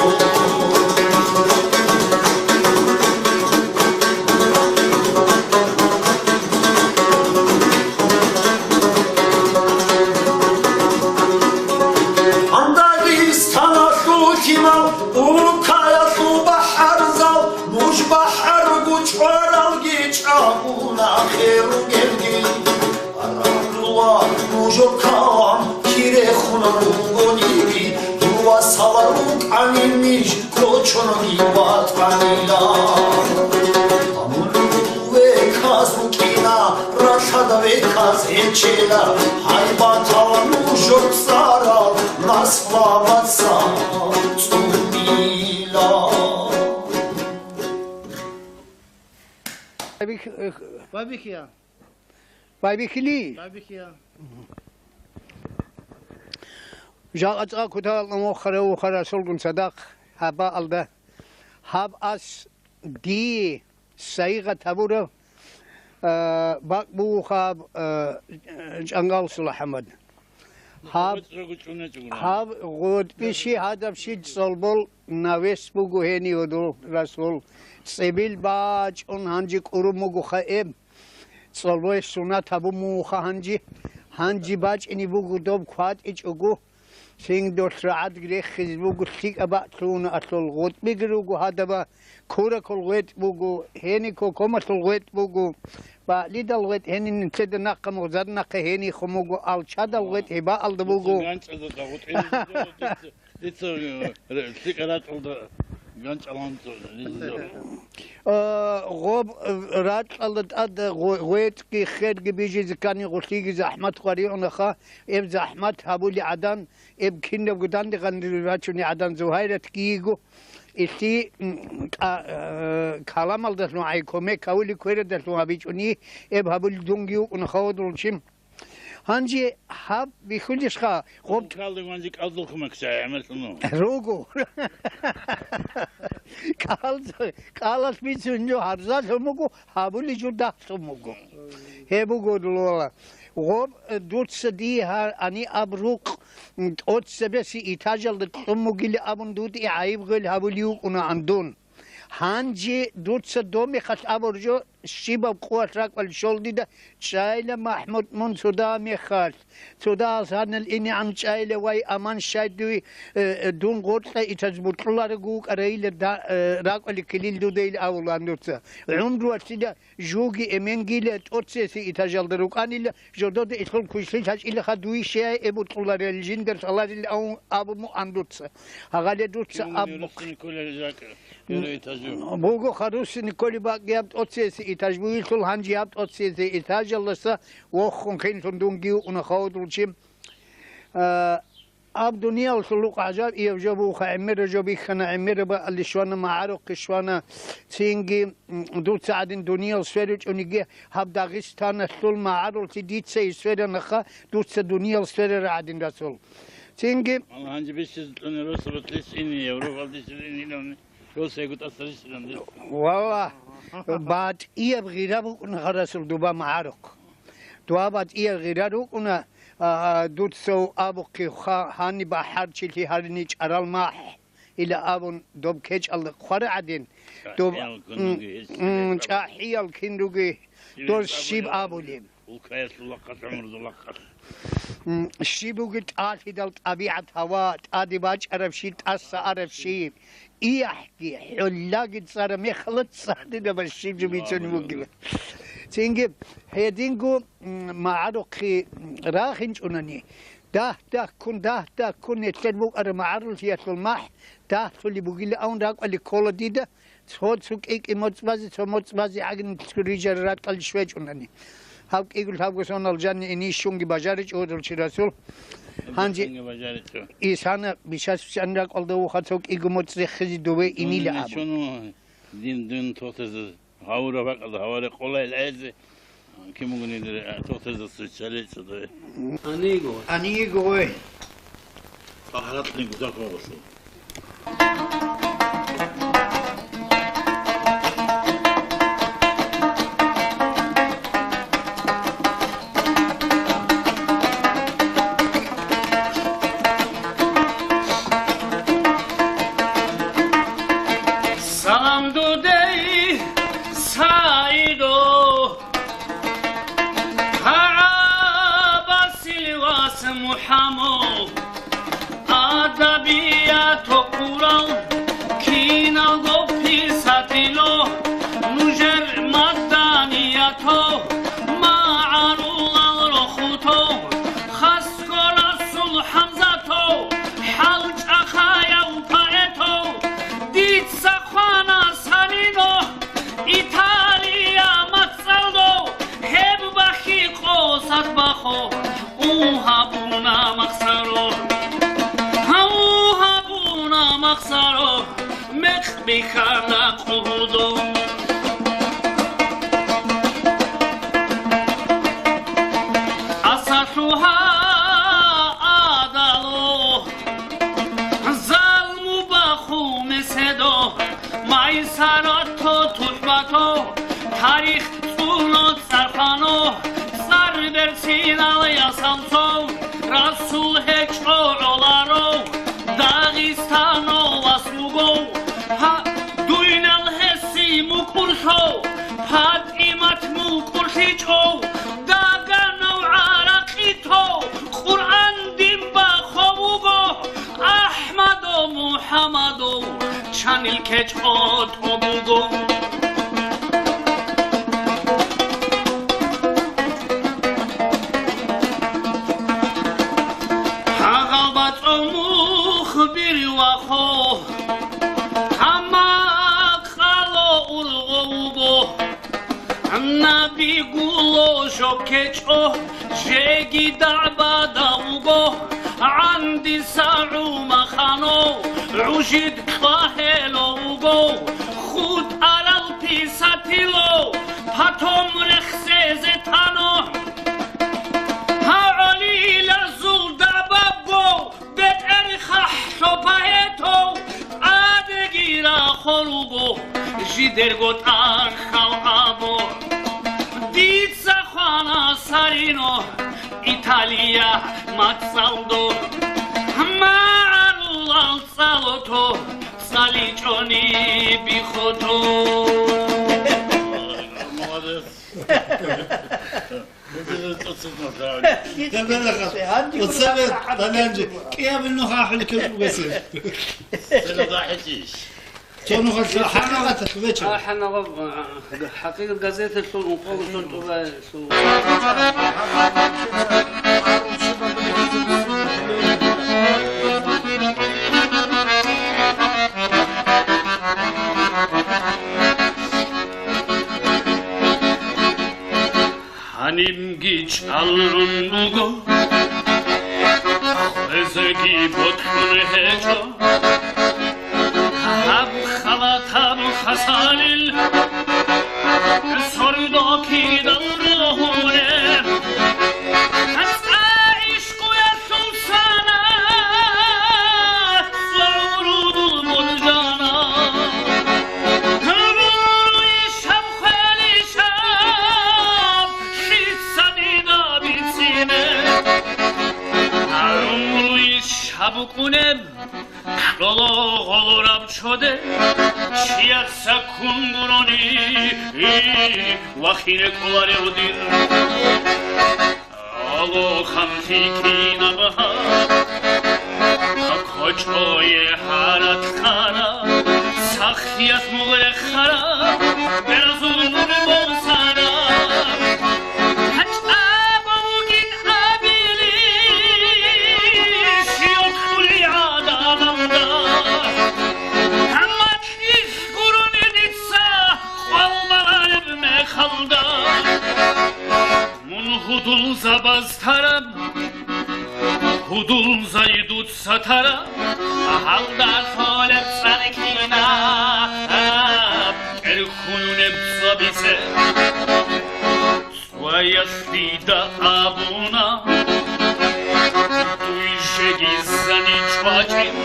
Дагъистаналъул лъимал улкаялъул бахӀарзал, нуж бахӀарго чӀваралги чӀагула хирудилги. Рагьула нуж калам кире хун ругониги, дур васал рукӀани ниж кочонги батанила. Мун веказ рукӀина, ралъад веказ гьечӀила, гьайбатал нуж цӀарал наслабаца цӀунила. Байбихьи. Байбихьили. Жакъа цӀакъ кутакалда мухъара вухара расулгун цадахъ гьаб бакӀалда. Гьаб ас дие сайигъат гьабураб, а, бакӀ бугоха гьаб, а, ЧӀангал Сула ХӀамад. Гьаб, гьаб гъутӀби щи гьадаб щи цӀолбол навес буго гьенив гьудул расул. ЦӀибил бачӀун гьанже кӀурун бугоха эб. ЦӀолбоялъ сунат гьабун муха гьанже, гьанже бачӀине буго доб кватӀичӀого, лъиндолъ рагӀад рехизе буго лъикӀаб бакълъугьуна алъул гъутӀбиги руго гьадаба, куракул гъветӀ буго, гьенико комалъул гъветӀ буго, бакълидал гъветӀ гьенин нилъеда нахъа мугъзар нахъе гьенихъун буго, алчадал гъветӀ гьебаалда буго. Дица, э, ре-, лъикӀа рачӀалда ганчӀалан цо-, ризизо. Э, гъоб, э, ракьалда тӀад гъо-, гъветӀги херги бижизе ккани гъулъиги захӀмат гъваригӀунаха, эб захӀмат гьабули гӀадан, эб кинабго данде-гъанде бачуни гӀадан Зугьайратги йиго, илъи, м, кӀа-, э, каламалдалъун гӀай кумек гьавули кверадалъун гьабичӀуни, эб гьабули дунги вукӀунаха гъодулчи. Гьанже гьаб бихьулищха гъоб. Калдун гьанже кӀалдул кумек чагӀи гӀемерлъуну. Руго. КӀалз-, кӀалалъ бицун жо гьарзалъун буго, гьабули жо дагьлъун буго. Гьеб буго лола. Гъоб, э, дуца дие гьар ани аб рукъ ТӀоцебесеб этажалда кьун бугилан абун дуда гӀайиб гъел гьабулев вукӀунаан дун. Гьанже дуца доб мехалъ абураб жо, щибаб къоялъ ракӀалде щолеб дида, чӀайила, МахӀмуд, мун цо дагьаб мехалъ, цо дагьал санал инегӀан чӀайила, вай, аман щай дуе, э, э, дун гъоркьа этаж бокьуларого вукӀарайила, да-, э, ракӀалде ккелила дуда ил абулаан дуца. ГӀумруялъила жуги эменгила тӀоцебесеб этажалда рукӀанила, жодода илъул квешлъи лъачӀилаха дуе щай эб бокьуларел жинда лъаларилан абун буго дуца. Гьагъале дуца аб- Первый этажу. Буго, ха, русине кколеб бакӀ гьаб тӀоцебесеб этаж бугелъул, гьанже гьаб тӀоцебесеб этажалдаса вохун хинлъун дунги вукӀуна хавудулчи. А, аб дуниялалъул рукъ гӀажаиб жо бугоха, гӀемераб жо бихьана, гӀемераб бакӀалде щвана, магӀарухъе щвана. Цинги, м, дуца гӀадин дуниял сверичӀониги, гьаб Дагъистаналъул магӀарулъи дица сверанаха, дуца дуниял сверарал гӀадин, Расул. Цинги. Гьанже бищизе кьуна росабалъ рищине, Европалде рищине, росиего тӀаса рищилан. Валлагь, батӀияб гъира букӀуна, ха, Расул, дуба магӀарухъ. Дуба батӀияб гъира рукӀуна, а, дуца абухъе, ха, гьаниб бахӀарчилъи гьарине чӀарал махӀ, ила абун доб кечӀалда хъвараб гӀадин, доб, м, м, чӀахӀиял кин ругел, дос щиб абулеб? Улкаялъул лакъалъ, гӀумрудул лакъалъ. М, щиб бугеб тӀалъидал тӀабигӀат, гьава, тӀаде бачӀараб щиб, тӀаса араб щиб, иахӀги, хӀоллаги цӀараб мехалъ цӀадидаб щиб жо бицунеб бугеб. Цинги гьединго, м, магӀарухъе рахинчӀунани, дагь-дагьккун, дагь-дагьккун нилъер букӀараб магӀарулъиялъул махӀ дагьлъулеб бугилан ракӀалде ккола дида. Цо-цо кӀи-кӀи моцӀ базе, цо моцӀ базе гӀагнилъго рижараб ракьалде щвечӀунани. Гьаб кӀиго лъабго сонал жанни ине щунги бажаричӀо гьудул чи Расул. Гьанже бажаричӀо. Исана бишас-бишан ракӀалда вуха цо кӀиго моцӀ рехизе дове инила абун. Дин, дин тохтазе гьавураб бакӀалда гьаваре къолайил гӀезе. Кин бугони дир, а, тохтаздаса чалей цӀадабе. Аниго. Аниго, ой. Пагьратни гузахъо гъосул. Салам дудей, Саидо. ГьагӀабасил вас МухӀаммад, адабият хъурал киналго писатель, нужер маданият магӀарулал рохутав, хасго Расул ХӀамзатов, хӀалчӀахъаяв поэтов, дица хвана санино Италия мацӀалдо, гьеб бахъи къосат бахъо, у гьабуна махсаро, гьав гьабуна махсаро, мекъ бихьана къугьудо. Асалъугьа адало, залму бахъу меседо, Майсарато тухӀбато, тарих цӀуно цӀархъано, цӀар берцинал ясалцо, Расул гьечӀо гӀоларо, Дагъистано вас вуго, гьа, дуйнал гьесие мукӀурлъо, ПатӀимат мукӀурлъичӀо, даганав гӀаракъито, Къуръан дин бахъо вуго, АхӀмадо МухӀаммадов чанил кечӀо тӀо буго. Гьагъал бацӀцӀо мухбир вахъо, гьаммакъало ургъо вуго. Наби гуло жо кечӀо, жеги дагӀбада вуго, гӀандиса гӀумахано, гӀужид кьвагьело вуго, хутӀарал писатело, патом рехсезе тано. ГьагӀолилазул дабабго, бетӀер хахӀлъо поэтов, тӀадеги рахъо руго, жидерго тӀахьал або. Дица хвана сарино Италия мацӀалдо. То цӀаличӀони бихото. Молодец. Гьанже кӀиябил нух ахӀулел кколеб бугесеб. Цо нух хӀакъикъаталъ веча. А, хӀанагъаб, а, хӀакъикъат газеталъул ункъоялдасан тӀубалъул. Гьанибги чӀалрун буго, хвезеги бокьун гьечӀо. Гьаб халатаб хасалил сордо кидал рогьунеб, цӀа ишкъуялъул санат ва гӀурудул буржана. Гьабуру ишаб хвелишаб лъица дида бицине? Гьабуру ишаб кӀунеб кьоло гъолораб чоде, чияца ккун гурони вахине кӀоларев дир. Алоханлъи кинаб гьаб, кочӀое гьарат хара, сахлъиялъ мугъ рехара, беразул нур босара. ГьачӀаго вугин абилищ йохъули гӀадамалда, амма кьилъ гурони дица къвал багъараб мехалда. Мун гьудулзабаз тараб, гьудулзай дуца тараб, гьалда лъолеб цӀар кинаб, кӀерхьунеб цӀабизе. Цояс дида абуна, дуй жеги зани чӀвачӀин,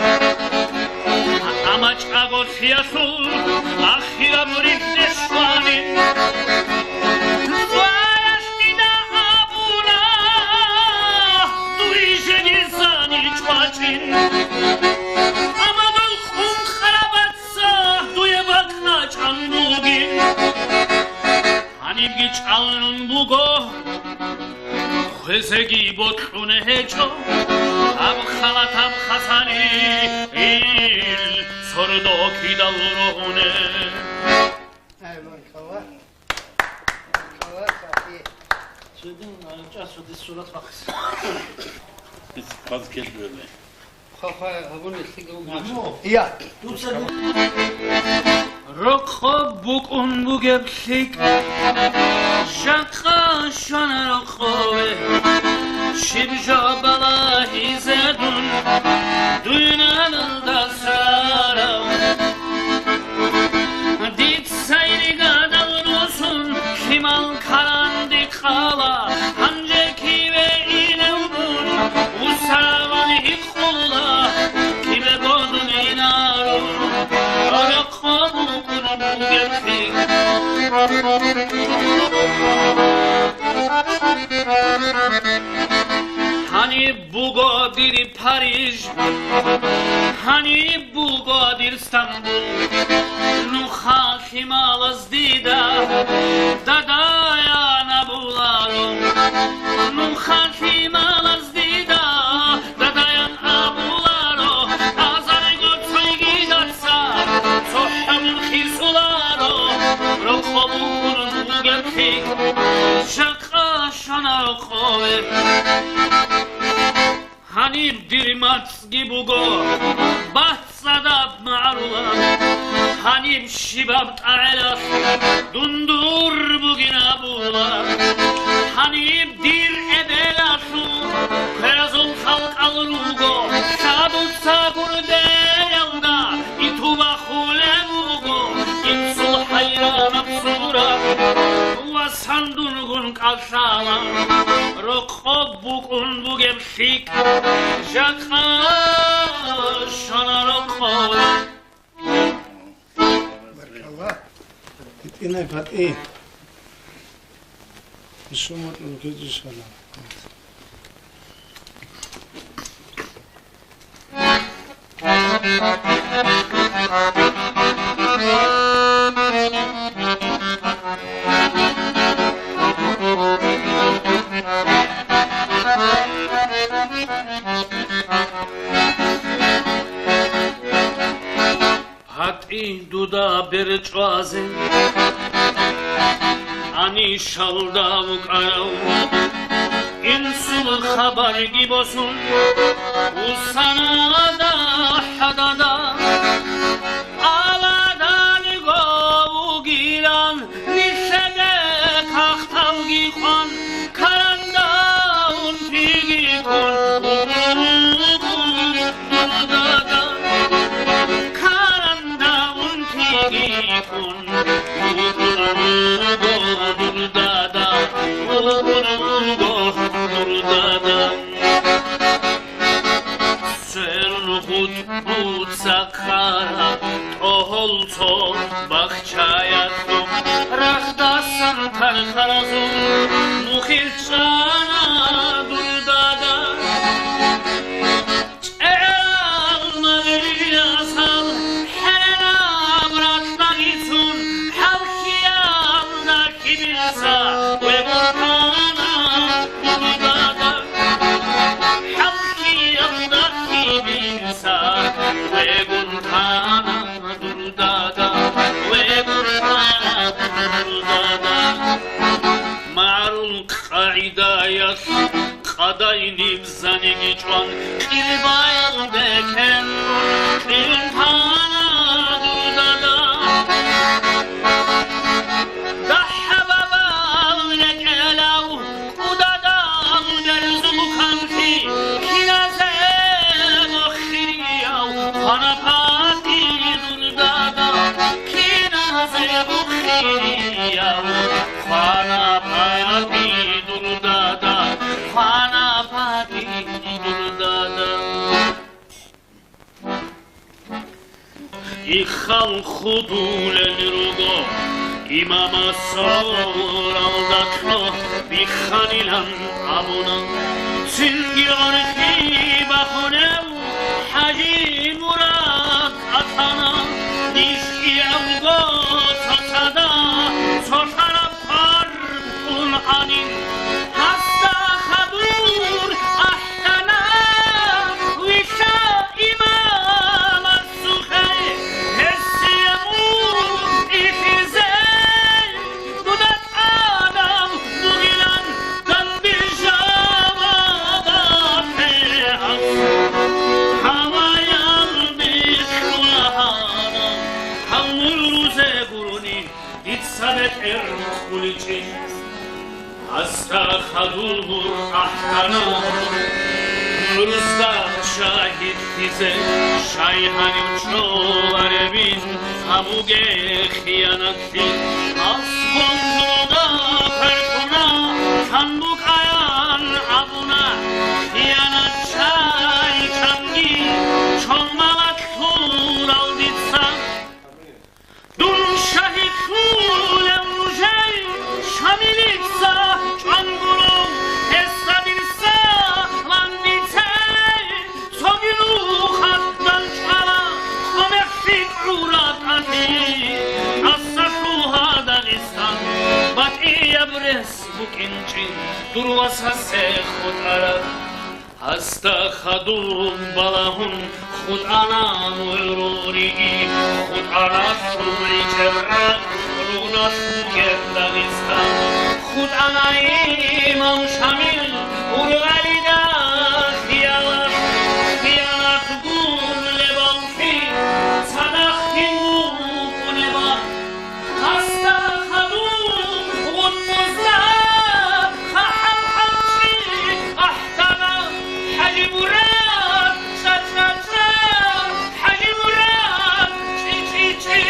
амма чӀаголъиялъул ахираб рихьде щванин. Цояс дида абуна, дуй жеги зани чӀвачӀин, амма дол къунхъарабаца дуе бакӀ начӀан бугин. Гьанибги чӀалрун буго, хвезеги бокьун гьечӀо, гьаб халатаб хасалил сордо кидал рогьуне. Ай, баркалла. Баркалла, Сафи. Цойдин, а, чӀасудис сурат бахъис. Ис хъваз ккелъугьуни. Рокъоб букӀун бугеб лъикӀ, жакъа щвана рокъове, щиб жо балагьизе дун, дуйналда сарав. Дица иргадал русун лъимал каранди къала, гьанже киве инев мун, усаравал гьикъула, кивего дун инарун, рокъоб букӀун бугеб лъикӀ. Гьаниб буго дир Париж, гьаниб буго дир Стамбул, нуха лъималаз дида дадаян абуларо, нуха лъималаз дида дадаян абуларо, азарго цойгидаса цохӀо мун хисуларо, рокъоб букӀун бугеб лъикӀ, жакъа щвана рокъове. Гьаниб дир мацӀги буго бацӀцӀадаб магӀарулаб, гьаниб щибаб тӀагӀелалъ дундур бугин абула. Гьаниб дир эбелалъул кверазул халкъал руго, лъабуца гурдеялда итуба хулеб буго, инсул хӀайранаб сурат ва сандунгун кӀалъала. Рокъоб букӀун бугеб лъикӀ, жакъа щвана рокъов. Баркалла. ГьитӀинай патӀи. Ишо мутӀун кечӀищала. ГьатӀи дуда бер чӀвазе, гьанишалда вукӀарав, инсул хабарги босун, усанада хӀадада, аладалго вугилан, нилъеде кагъталги къван, каранда унтиги ккун, каранда унтиги ккун, дурдада, дурдада. Церун гъутӀ буца ккара, тӀогьол цо бахчаялъул рагъдасан тархаразул нухил чӀана дурдада. ЧӀегӀел магъиласал хӀенаб ракьалъ бицун, хӀалхьиялда кибилса вегун тана дурдада. ХӀалхьиялда кибилса вегун тана дурдада, вегун тана дурдада. МагӀарул къагӀидаялъ къадай нибзаниги чӀван, кьилбаял бекер кьилин тана дурдада. ДахӀа-бабал рекӀелав кӀудадал берзул канлъи киназе бохирияв хвана пати дурдада, киназе бохирияв хвана пати дурдада, хвана пати дурдада. Ихал худулел руго имамас гӀуралда кьо бихханилан абуна. Цинги гӀорхӀи бахунев ХӀажи Мурад атана, ниж кӀиявго цоцазда цо лъараб хъвар ун гьанин, гьасда хадур ахӀдана, вилълъа имамасухъе гьесие мун ихьизе. Дуда тӀадаб бугилан данде жаваб ахӀе гьас, гьаваял бихьулагьана, гьав мун рузе гурони. Дица бетӀер хъуличӀел, гьасда хадуб ахӀдана, гӀурусда шагьидлъизе, щай гьанив чӀоларебин гьабуге хиянат. АскӀов дуда хъваркьуна, кан букӀаян абуна, хиянат щай чанги чормала ккурал дица. Дун шагьидлъулев нужей Шамилица чӀван гуро, гьесда бирса ван бицей. Цоги нухалъ данчӀвала цо мехлъи гӀура тӀаде, тӀаса лъугьа Дагъистан, батӀияб рес букӀинчӀин дур васасе хутӀараб. Гьасда хадуб балагьун хутӀана мугӀруриги, хутӀана лъугьичӀеб ракь ругьуналъ бугеб Дагъистан. ХутӀана имам Шамил ургъалида хиялалъ, хиялалъ гуребалъи цадахъ гьин букӀунеб. Гьасда хадуб гъутӀбузда хъахӀал хӀалчӀи ахӀдана, ХӀажи Мурад, чӀа-чӀа-чӀа, ХӀажи Мурад, чӀи-чӀи-чӀи,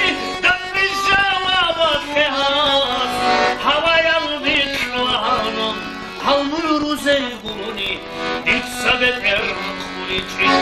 данде жаваб ахӀе гьас, гьаваял бикьулагьана, гьав мун рузе гурони, дица бетӀер хъуличӀел.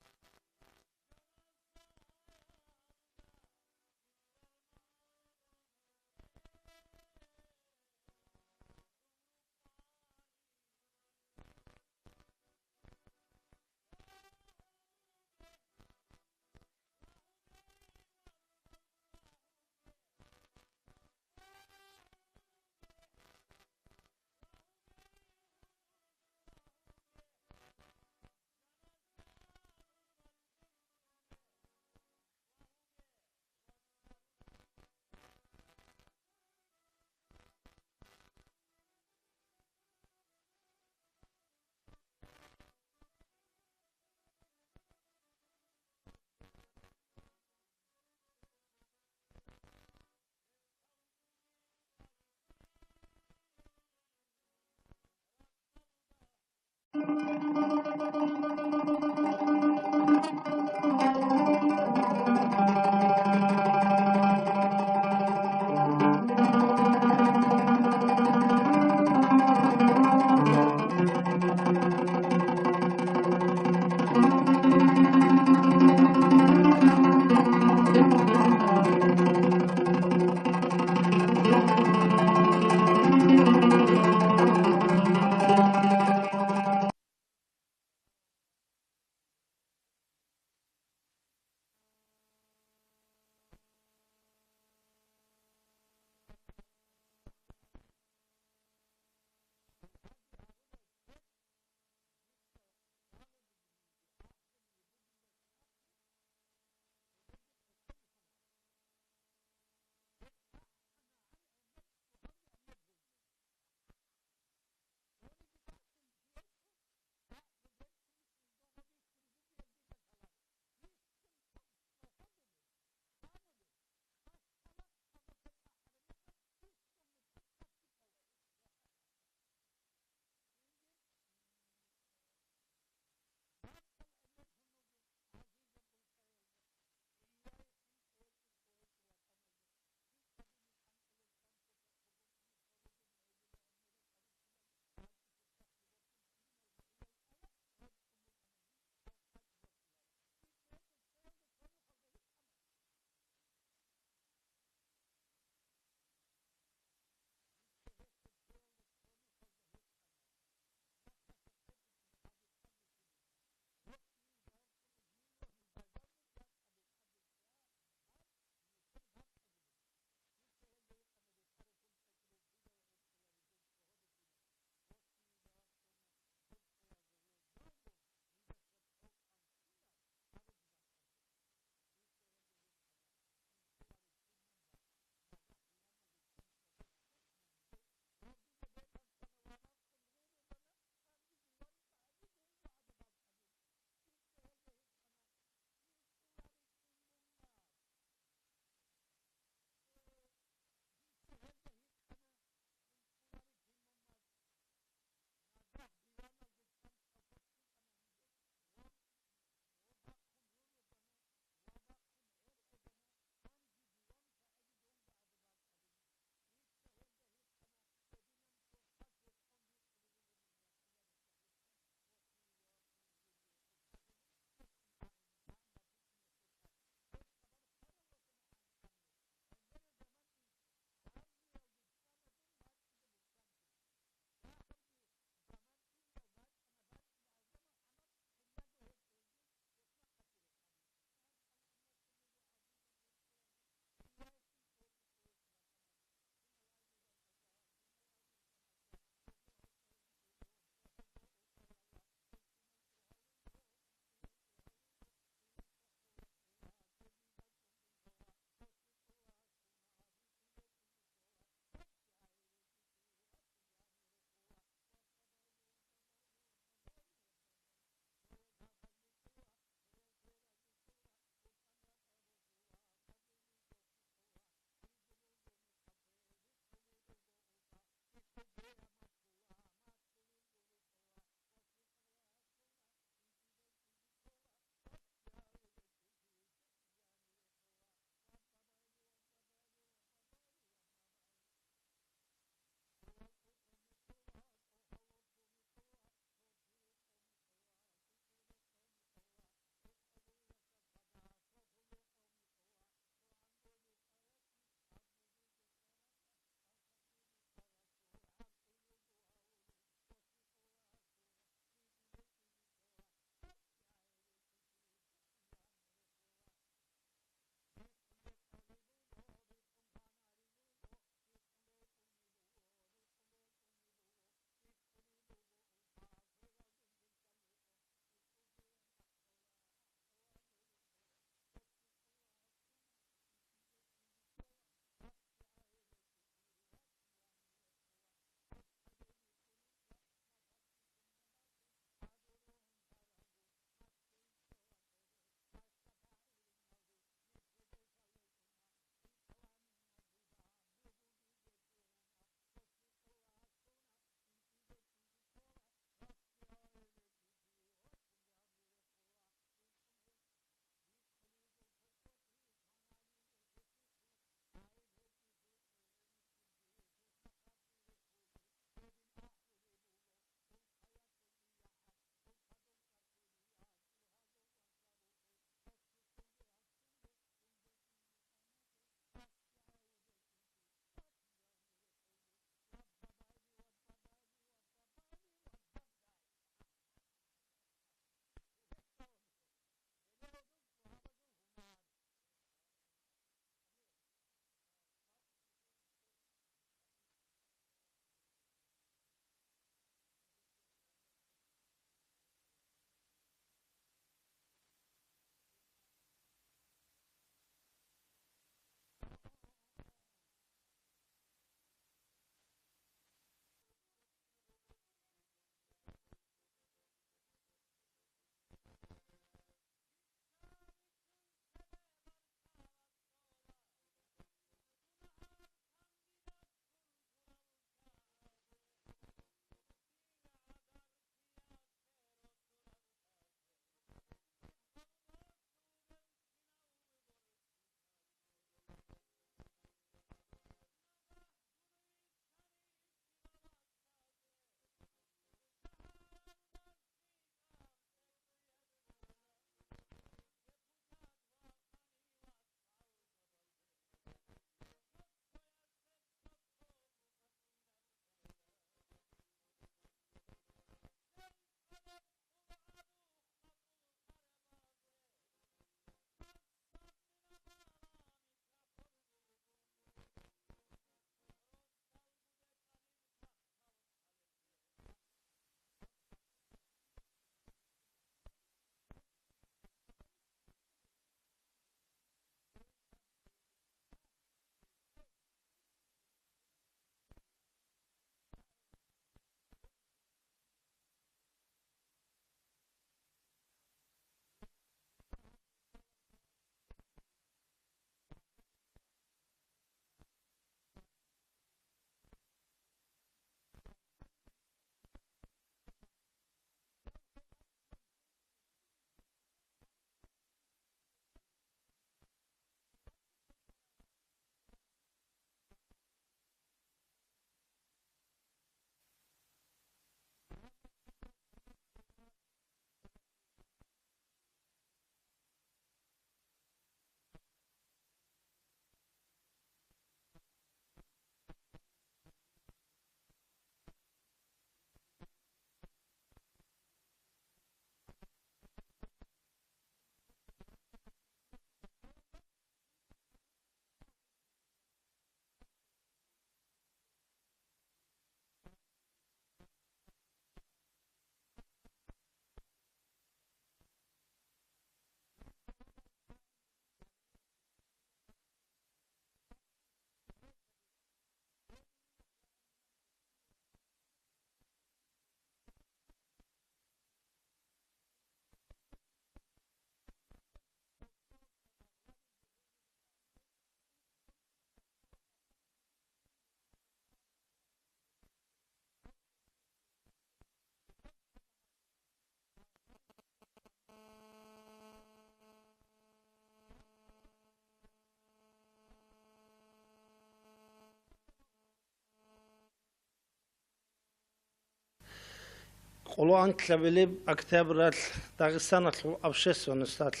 Къоло анкьабилеб октябралъ Дагъистаналъул общественносталъ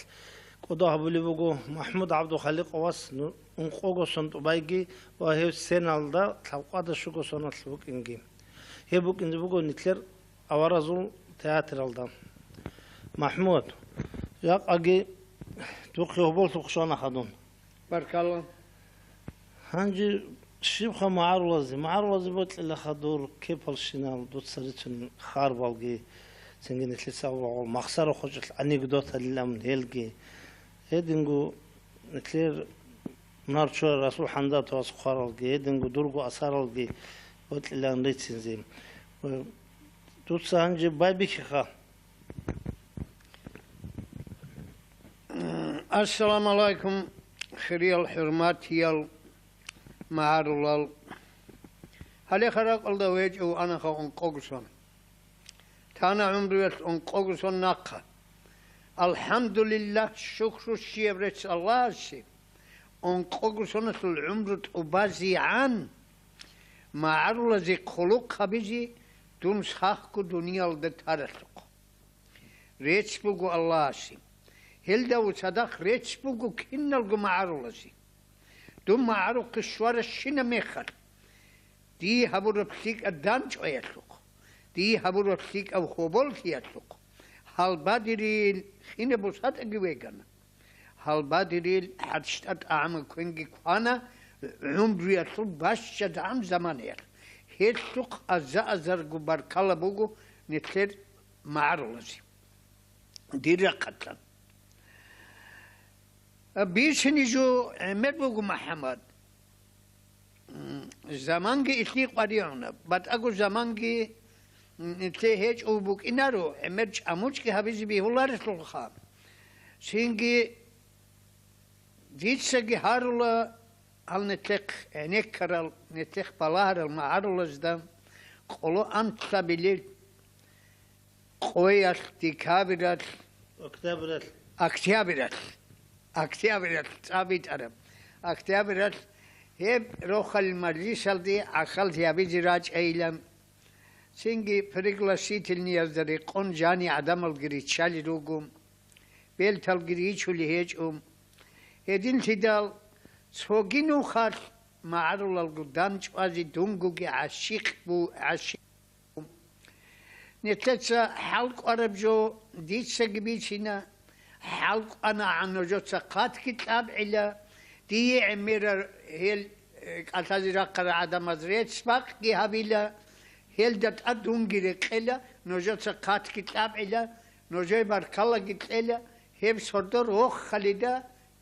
кӀодо гьабулеб буго МахӀмуд ГӀабдухаликъовас ну-, ункъого сон тӀубайги ва гьев сценалда лъабкъоялда щуго соналъ букӀинги. Гьеб букӀинзе буго нилъер аваразул театралда. МахӀмуд, жакъаги духъе гьоболлъухъ щвана хадун. Баркалла. Гьанже щибха магӀарулазе? МагӀарулазе бокьилаха дур кепалщинал дуца рицунел харбалги, цинги нилъеца абураб махсаро хочӀалъ анекдоталилан гьелги. Гьединго нилъер мунагьал чурай Расул ХӀамзатовас хъваралги, гьединго дурго асаралги бокьилаан рицинзе. Дуца гьанже байбихьиха. Ассаламу гӀалайкум, хириял хӀурматиял магӀарулал. Гьале харакъалда гьечӀев анаха ункъогосон. Тана гӀумруялъ ункъогосон нахъа. АлхӀамдулиллагь, шукру щияб рецц Аллагьасе, ункъогосоналъул гӀумру тӀубазегӀан магӀарулазе хъулухъ гьабизе дун сахго дуниялда таралъухъ. Рецц буго Аллагьасе. Гьелдав цадахъ рецц буго киналго магӀарулазе. Дун магӀарухъе щваращинаб мехалъ, дие гьабураб лъикӀаб дандчӀваялъухъ, дие гьабураб лъикӀаб гьоболлъиялъухъ, гьалбадерил хинаб бусатӀаги вегана. Гьалбадерил хӀарщтӀа тӀагӀамал квенги квана, гӀумруялъул бащадагӀаб заманаялъ. Гьелъухъ аза-азарго баркала буго нилъер магӀарулазе. Дир рахъалъан. Бицине жо гӀемер буго, МахӀаммад. М, заманги илъи къваригӀуна. БатӀаго заманги, м, лъе гьечӀев букӀинаро, гӀемер чӀамучӀги гьабизе бегьуларелъулха. Цинги дицаги гьарула гьал нилъехъ гӀенеккарал, нилъехъ балагьарал магӀарулазда къоло анкьабилел къоялъ, декабралъ, октябралъ. Октябралъ. Октябралъ, цӀа битӀараб. Октябралъ гьеб рохалил мажлисалде гӀахьаллъи гьабизе рачӀайилан, цинги пригласительниязда рекъон жани гӀадамалги риччалел руго, берталги ричулей гьечӀо. Гьединлъидал цоги нухалъ магӀарулалго дандчӀвазе дунгоги гӀащикъ бу-, гӀащикъ Нилъеца хӀалкӀвараб жо дицаги бицина, хӀалкӀванагӀан нужеца хъатги кьабгӀила, дие гӀемерал гьел, э, кӀалъазе рахъарал гӀадамаз рецц-бакъги гьабила, гьелда тӀад дунги рекъела, нужеца хъатги кьабгӀила, нужее баркалаги кьела, гьеб сордо рохалида,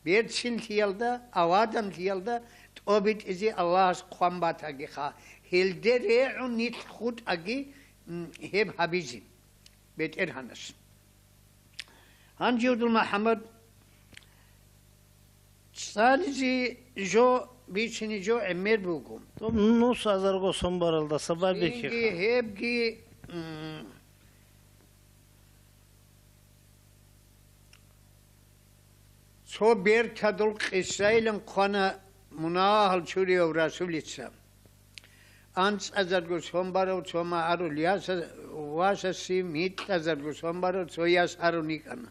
берцинлъиялда, аваданлъиялда тӀобитӀизе Аллагьас хъван батагиха, гьелде регӀун нилъ хутӀаги, м, гьеб гьабизе, БетӀергьанас. Гьанже, Удул МахӀаммад, цӀализе жо, бицине жо гӀемер буго. Нус азарго сон баралдаса байбихьиха. Цинги гьебги, м, Цо бертадул къисайилан хъвана мунагьал чурияв Расулица. АнцӀазарго сон барав цо магӀарул яса-, васасе микьазарго сон барав цо яс гьарун йикӀана.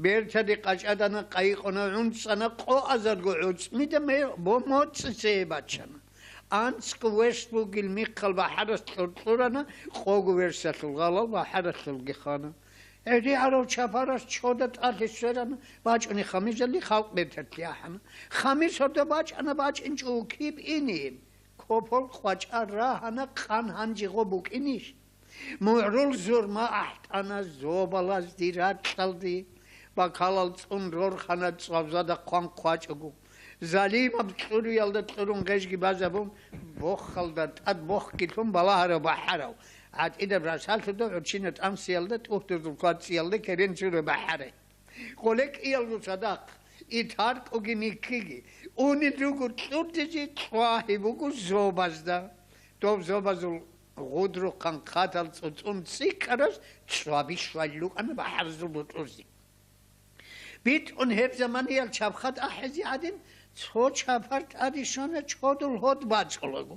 Бертаде къачӀадана, къайкъуна, гӀунцӀана, къоазарго гӀуцӀмида ме-, бо-, моцӀице бачана. АнцӀго верс бугел михъал бахӀарас кьур-кьурана, къого версалъул гъалал бахӀаралъулги хана. ГӀедегӀарав чапарас чода тӀалъи сверана, бачӀунеб хамизалде халкъ берталъе ахӀана. Хамиз гьорда бачӀана, бачӀинчӀого киб инин? Копол къвачӀа рагьана, къан гьанже гъо букӀинищ? МугӀрул зурма ахӀтӀана зобалазде ракьалде, бакалал цӀун рорхана цӀвабзада хъван хъвачӀого. Залимаб кьуруялда кьурун гъежги базабун, бохалда тӀад бохги лъун балагьарав бахӀарав, гӀатӀидаб расалъуда гӀурччина тӀамсиялда тӀухьдузул квацӀиялда керен чураб бахӀарай. Къоле кӀиялго цадахъ, итаркӀуги миккиги, унел руго кьурдизе, цӀвагьи буго зобазда. Доб зобазул гъудрухъан хъатал цӀуцӀун цӀикӀкӀараз цӀваби щвалел рукӀана бахӀарзул бутӀрузе. БитӀун гьеб заманиял чапхад ахӀизе гӀадин, цо чапар тӀаде щвана чодул гьод бачӀулаго.